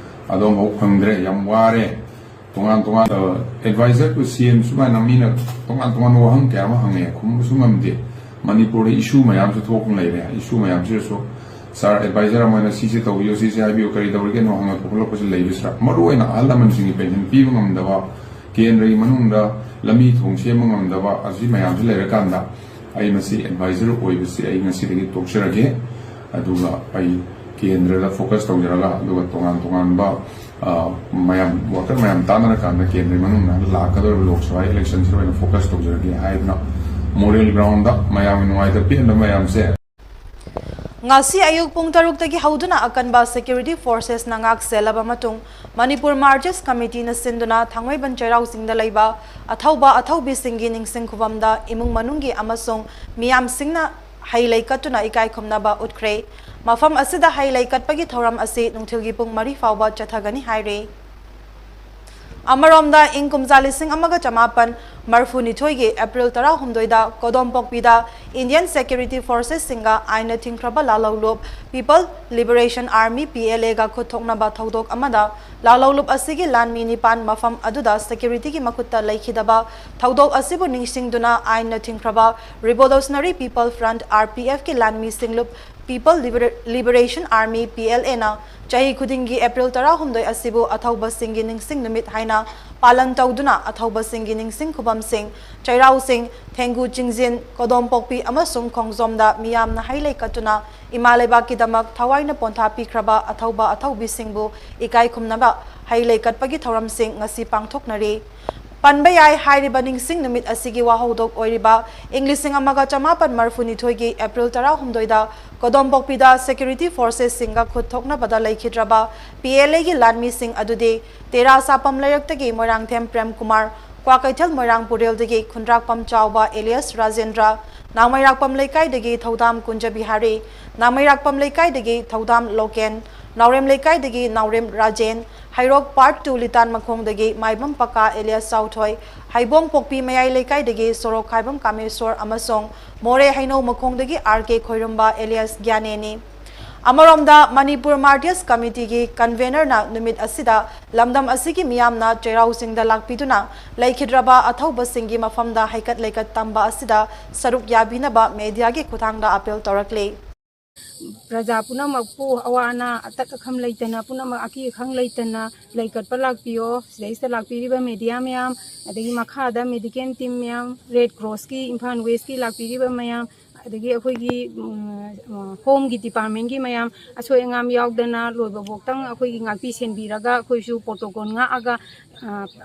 ꯑꯗꯣ ꯑꯃꯐꯥꯎ ꯐꯪꯗ꯭ꯔꯦ, ꯌꯥꯝ ꯋꯥꯔꯦ꯫ ꯇꯣꯉꯥꯟ ꯇꯣꯉꯥꯟ, ꯑ, ꯑꯦꯗꯚꯥꯏꯖꯔ ꯇꯨ ꯁꯤ ꯑꯦꯝ ꯁꯨꯃꯥꯏꯅ ꯃꯤꯅ ꯇꯣꯉꯥꯟ ꯇꯣꯉꯥꯟꯕ ꯋꯥꯍꯪ ꯀꯌꯥ ꯑꯃ ꯍꯪꯉꯦ, ꯈꯨꯝꯕꯁꯨ ꯉꯝꯗꯦ꯫ ꯃꯅꯤꯄꯨꯔꯗ ꯏꯁꯨ ꯃꯌꯥꯝꯁꯨ ꯊꯣꯛꯄ ꯂꯩꯔꯦ꯫ ꯏꯁꯨ ꯃꯌꯥꯝꯁꯤꯗꯁꯨ, "ꯁꯥꯔ, ꯑꯦꯗꯚꯥꯏꯖꯔ ꯑꯃ ꯑꯣꯏꯅ ꯁꯤꯁꯦ ꯇꯧꯕꯤꯌꯨ, ꯁꯤꯁꯦ ꯍꯥꯏꯕꯤꯌꯨ, ꯀꯔꯤ ꯇꯧꯔꯤꯒꯦꯅꯣ?" ꯍꯪꯉꯛꯄ ꯈꯣꯠꯂꯛꯄꯁꯨ ꯂꯩꯕꯁꯤꯗ, ꯃꯔꯨ ꯑꯣꯏꯅ ꯑꯍꯜ ꯂꯃꯟꯁꯤꯡꯒꯤ ꯄꯦꯟꯁꯟ ꯄꯤꯕ ꯉꯝꯗꯕ, ꯀꯦꯟꯗ꯭ꯔꯒꯤ ꯃꯅꯨꯡꯗ ꯂꯝꯕꯤ ꯊꯣꯡ ꯁꯦꯝꯕ ꯉꯝꯗꯕ, ꯑꯁꯤ ꯃꯌꯥꯝꯁꯤ ꯂꯩꯔꯀꯥꯟꯗ ꯑꯩ ꯃꯁꯤ ꯑꯦꯗꯚꯥꯏꯖꯔ ꯑꯣꯏꯕꯁꯤ ꯑꯩ ꯉꯁꯤꯗꯒꯤ ꯇꯣꯛꯆꯔꯒꯦ꯫ ꯑꯗꯨꯒ ꯑꯩ ꯀꯦꯟꯗ꯭ꯔꯗ ꯐꯣꯀꯁ ꯇꯧꯖꯔꯒ, ꯑꯗꯨꯒ ꯇꯣꯉꯥꯟ ꯇꯣꯉꯥꯟꯕ ꯑ, ꯃꯌꯥꯝ, ꯋꯥꯀꯔ ꯃꯌꯥꯝ ꯇꯥꯟꯅꯔꯀꯥꯟꯗ ꯀꯦꯟꯗ꯭ꯔꯒꯤ ꯃꯅꯨꯡꯗ ꯂꯥꯛꯀꯗꯧꯔꯤꯕ ꯂꯣꯛ ꯁꯚꯥ ꯏꯂꯦꯛꯁꯟꯁꯤꯗ ꯑꯣꯏꯅ ꯐꯣꯀꯁ ꯇꯧꯖꯔꯒꯦ ꯍꯥꯏꯗꯨꯅ ꯃꯣꯔꯦꯜ ꯒ꯭ꯔꯥꯎꯟꯗ ꯃꯌꯥꯝꯒꯤ ꯅꯨꯡꯉꯥꯏꯇ ꯄꯦꯟꯗꯕ ꯃꯌꯥꯝꯁꯦ꯫ ꯉꯁꯤ ꯑꯌꯨꯛ ꯄꯨꯡ ꯇꯔꯨꯛꯇꯒꯤ ꯍꯧꯗꯨꯅ ꯑꯀꯟꯕ ꯁꯦꯀ꯭ꯌꯨꯔꯤꯇꯤ ꯐꯣꯔꯁꯦꯁꯅ ꯉꯥꯛ ꯁꯦꯜꯂꯕ ꯃꯇꯨꯡ, ꯃꯅꯤꯄꯨꯔ ꯃꯥꯔꯇꯤꯁ ꯀꯃꯤꯇꯤꯅ ꯁꯤꯟꯗꯨꯅ ꯊꯥꯡꯃꯩꯕꯟ ꯆꯩꯔꯥꯎ ꯆꯤꯡꯗ ꯂꯩꯕ ꯑꯊꯧꯕ ꯑꯊꯧꯕꯤꯁꯤꯡꯒꯤ ꯅꯤꯡꯁꯤꯡ ꯈꯨꯕꯝꯗ ꯏꯃꯨꯡ ꯃꯅꯨꯡꯒꯤ ꯑꯃꯁꯨꯡ ꯃꯤꯌꯥꯝꯁꯤꯡꯅ ꯍꯩ ꯂꯩ ꯀꯠꯇꯨꯅ ꯏꯀꯥꯏ ꯈꯨꯝꯅꯕ ꯎꯠꯈ꯭ꯔꯦ꯫ ꯃꯐꯝ ꯑꯁꯤꯗ ꯍꯩ ꯂꯩ ꯀꯠꯄꯒꯤ ꯊꯧꯔꯝ ꯑꯁꯤ ꯅꯨꯡꯊꯤꯜꯒꯤ ꯄꯨꯡ ꯃꯔꯤ ꯐꯥꯎꯕ ꯆꯠꯊꯒꯅꯤ ꯍꯥꯏꯔꯤ꯫ ꯑꯃꯔꯣꯝꯗ, ꯏꯪ ꯀꯨꯝꯖꯥ ꯂꯤꯁꯤꯡ ꯑꯃꯒ ꯆꯃꯥꯄꯟ ꯃꯔꯐꯨꯅꯤꯊꯣꯏꯒꯤ ꯑꯦꯄ꯭ꯔꯤꯜ ꯇꯔꯥꯍꯨꯝꯗꯣꯏꯗ ꯀꯣꯗꯣꯝꯄꯣꯛꯄꯤꯗ ꯏꯟꯗꯤꯌꯟ ꯁꯦꯀ꯭ꯌꯨꯔꯤꯇꯤ ꯐꯣꯔꯁꯦꯁꯁꯤꯡꯒ ꯑꯥꯏꯟꯅ ꯊꯤꯡꯈ꯭ꯔꯕ ꯂꯥꯜꯍꯧꯂꯨꯞ People Liberation Army, P L A ꯒ ꯈꯨꯠ ꯊꯣꯛꯅꯕ ꯊꯧꯗꯣꯛ ꯑꯃꯗ ꯂꯥꯜꯍꯧꯂꯨꯞ ꯑꯁꯤꯒꯤ ꯂꯥꯟꯃꯤ ꯅꯤꯄꯥꯟ ꯃꯐꯝ ꯑꯗꯨꯗ ꯁꯦꯀ꯭ꯌꯨꯔꯤꯇꯤꯒꯤ ꯃꯈꯨꯠꯇ ꯂꯩꯈꯤꯗꯕ ꯊꯧꯗꯣꯛ ꯑꯁꯤꯕꯨ ꯅꯤꯡꯁꯤꯡꯗꯨꯅ ꯑꯥꯏꯟꯅ ꯊꯤꯡꯈ꯭ꯔꯕ Revolutionary People Front, R P F ꯀꯤ ꯂꯥꯟꯃꯤ ꯁꯤꯡꯂꯨꯞ People Liber-, Liberation Army, P L A ꯅ ꯆꯍꯤ ꯈꯨꯗꯤꯡꯒꯤ ꯑꯦꯄ꯭ꯔꯤꯜ ꯇꯔꯥꯍꯨꯝꯗꯣꯏ ꯑꯁꯤꯕꯨ ꯑꯊꯧꯕꯁꯤꯡꯒꯤ ꯅꯤꯡꯁꯤꯡ ꯅꯨꯃꯤꯠ ꯍꯥꯏꯅ ꯄꯥꯂꯟ ꯇꯧꯗꯨꯅ ꯑꯊꯧꯕꯁꯤꯡꯒꯤ ꯅꯤꯡꯁꯤꯡ ꯈꯨꯕꯝꯁꯤꯡ ꯆꯩꯔꯥꯎ ꯆꯤꯡ, ꯊꯦꯡꯒꯨ ꯆꯤꯡꯖꯤꯟ, ꯀꯣꯗꯣꯝꯄꯣꯛꯄꯤ ꯑꯃꯁꯨꯡ ꯈꯣꯡꯖꯣꯝꯗ ꯃꯤꯌꯥꯝꯅ ꯍꯩ ꯂꯩ ꯀꯠꯇꯨꯅ ꯏꯃꯥ ꯂꯩꯕꯥꯛꯀꯤꯗꯃꯛ ꯊꯋꯥꯏꯅ ꯄꯣꯟꯊꯥ ꯄꯤꯈ꯭ꯔꯕ ꯑꯊꯧꯕ ꯑꯊꯧꯕꯤꯁꯤꯡꯕꯨ ꯏꯀꯥꯏ ꯈꯨꯝꯅꯕ ꯍꯩ ꯂꯩ ꯀꯠꯄꯒꯤ ꯊꯧꯔꯝꯁꯤꯡ ꯉꯁꯤ ꯄꯥꯡꯊꯣꯛꯅꯔꯤ꯫ ꯄꯟꯕ ꯌꯥꯏ, ꯍꯥꯏꯔꯤꯕ ꯅꯤꯡꯁꯤꯡ ꯅꯨꯃꯤꯠ ꯑꯁꯤꯒꯤ ꯋꯥꯍꯧꯗꯣꯛ ꯑꯣꯏꯔꯤꯕ ꯏꯪ ꯂꯤꯁꯤꯡ ꯑꯃꯒ ꯆꯃꯥꯄꯟ ꯃꯔꯐꯨꯅꯤꯊꯣꯏꯒꯤ ꯑꯦꯄ꯭ꯔꯤꯜ ꯇꯔꯥꯍꯨꯝꯗꯣꯏꯗ ꯀꯣꯗꯣꯝꯄꯣꯛꯄꯤꯗ ꯁꯦꯀ꯭ꯌꯨꯔꯤꯇꯤ ꯐꯣꯔꯁꯦꯁꯁꯤꯡꯒ ꯈꯨꯠ ꯊꯣꯛꯅꯕꯗ ꯂꯩꯈꯤꯗ꯭ꯔꯕ P L A ꯒꯤ ꯂꯥꯟꯃꯤꯁꯤꯡ ꯑꯗꯨꯗꯤ ꯇꯦꯔꯥ ꯁꯥꯄꯝ ꯂꯩꯔꯛꯇꯒꯤ ꯃꯣꯏꯔꯥꯡꯊꯦꯝ ꯄ꯭ꯔꯦꯝ ꯀꯨꯃꯥꯔ, ꯀ꯭ꯋꯥꯀꯩꯊꯦꯜ ꯃꯣꯏꯔꯥꯡ ꯄꯨꯔꯦꯜꯗꯒꯤ ꯈꯨꯟꯗ꯭ꯔꯥꯛꯄꯝ ꯆꯥꯎꯕ ꯑꯦꯂꯤꯌꯥꯁ ꯔꯥꯖꯦꯟꯗ꯭ꯔ, ꯅꯥꯎꯃꯩꯔꯥꯛꯄꯝ ꯂꯩꯀꯥꯏꯗꯒꯤ ꯊꯧꯗꯥꯝ ꯀꯨꯟꯖ ꯕꯤꯍꯥꯔꯤ, ꯅꯥꯎꯃꯩꯔꯥꯛꯄꯝ ꯂꯩꯀꯥꯏꯗꯒꯤ ꯊꯧꯗꯥꯝ ꯂꯣꯀꯦꯟ, ꯅꯥꯎꯔꯦꯝ ꯂꯩꯀꯥꯏꯗꯒꯤ ꯅꯥꯎꯔꯦꯝ ꯔꯥꯖꯦꯟ, ꯍꯩꯔꯣꯛ ꯄꯥꯔꯠ ꯇꯨ ꯂꯤꯇꯥꯟ ꯃꯈꯣꯡꯗꯒꯤ ꯃꯥꯏꯕꯝ ꯄꯀꯥ ꯑꯦꯂꯤꯌꯥꯁ ꯆꯥꯎꯊꯣꯏ, ꯍꯩꯕꯣꯡ ꯄꯣꯛꯄꯤ ꯃꯌꯥꯏ ꯂꯩꯀꯥꯏꯗꯒꯤ ꯁꯣꯔꯣꯛ ꯈꯥꯏꯕꯝ ꯀꯥꯃꯦꯁꯣꯔ ꯑꯃꯁꯨꯡ ꯃꯣꯔꯦ ꯍꯩꯅꯧ ꯃꯈꯣꯡꯗꯒꯤ ꯑꯥꯔ ꯀꯦ ꯈꯣꯏꯔꯨꯝꯕ ꯑꯦꯂꯤꯌꯥꯁ ꯒ꯭ꯌꯥꯅꯦꯅꯤ꯫ ꯑꯃꯔꯣꯝꯗ, ꯃꯅꯤꯄꯨꯔ ꯃꯥꯔꯇꯤꯌꯔꯁ ꯀꯃꯤꯇꯤꯒꯤ ꯀꯟꯚꯦꯅꯔꯅ ꯅꯨꯃꯤꯠ ꯑꯁꯤꯗ ꯂꯝꯗꯝ ꯑꯁꯤꯒꯤ ꯃꯤꯌꯥꯝꯅ ꯆꯩꯔꯥꯎ ꯆꯤꯡꯗ ꯂꯥꯛꯄꯤꯗꯨꯅ ꯂꯩꯈꯤꯗ꯭ꯔꯕ ꯑꯊꯧꯕꯁꯤꯡꯒꯤ ꯃꯐꯝꯗ ꯍꯩꯀꯠ ꯂꯩꯀꯠ ꯇꯝꯕ ꯑꯁꯤꯗ ꯁꯔꯨꯛ ꯌꯥꯕꯤꯅꯕ ꯃꯦꯗꯤꯌꯥꯒꯤ ꯈꯨꯠꯊꯥꯡꯗ ꯑꯥꯄꯤꯜ ꯇꯧꯔꯛꯂꯤ꯫ ꯄ꯭ꯔꯖꯥ ꯄꯨꯝꯅꯃꯛꯄꯨ ꯑꯋꯥ ꯑꯅꯥ ꯑꯇꯠ ꯑꯈꯝ ꯂꯩꯇꯅ, ꯄꯨꯝꯅꯃꯛ ꯑꯀꯤ ꯑꯈꯪ ꯂꯩꯇꯅ ꯂꯩꯀꯠꯄ ꯂꯥꯛꯄꯤꯌꯣ꯫ ꯁꯤꯗꯩꯁꯤꯗ ꯂꯥꯛꯄꯤꯔꯤꯕ ꯃꯦꯗꯤꯌꯥ ꯃꯌꯥꯝ, ꯑꯗꯒꯤ ꯃꯈꯥꯗ ꯃꯦꯗꯤꯀꯦꯜ ꯇꯤꯝ ꯃꯌꯥꯝ, ꯔꯦꯗ ꯀ꯭ꯔꯣꯁꯀꯤ, ꯏꯝꯐꯥꯜ ꯋꯦꯁꯀꯤ ꯂꯥꯛꯄꯤꯔꯤꯕ ꯃꯌꯥꯝ, ꯑꯗꯒꯤ ꯑꯩꯈꯣꯏꯒꯤ ꯍꯣꯝꯒꯤ ꯗꯤꯄꯥꯔꯠꯃꯦꯟꯒꯤ ꯃꯌꯥꯝ ꯑꯁꯣꯏ ꯑꯉꯥꯝ ꯌꯥꯎꯗꯅ ꯂꯣꯏꯕꯐꯥꯎꯇꯪ ꯑꯩꯈꯣꯏꯒꯤ ꯉꯥꯛꯄꯤ ꯁꯦꯟꯕꯤꯔꯒ ꯑꯩꯈꯣꯏꯁꯨ ꯄ꯭ꯔꯣꯇꯣꯀꯣꯜ ꯉꯥꯛꯑꯒ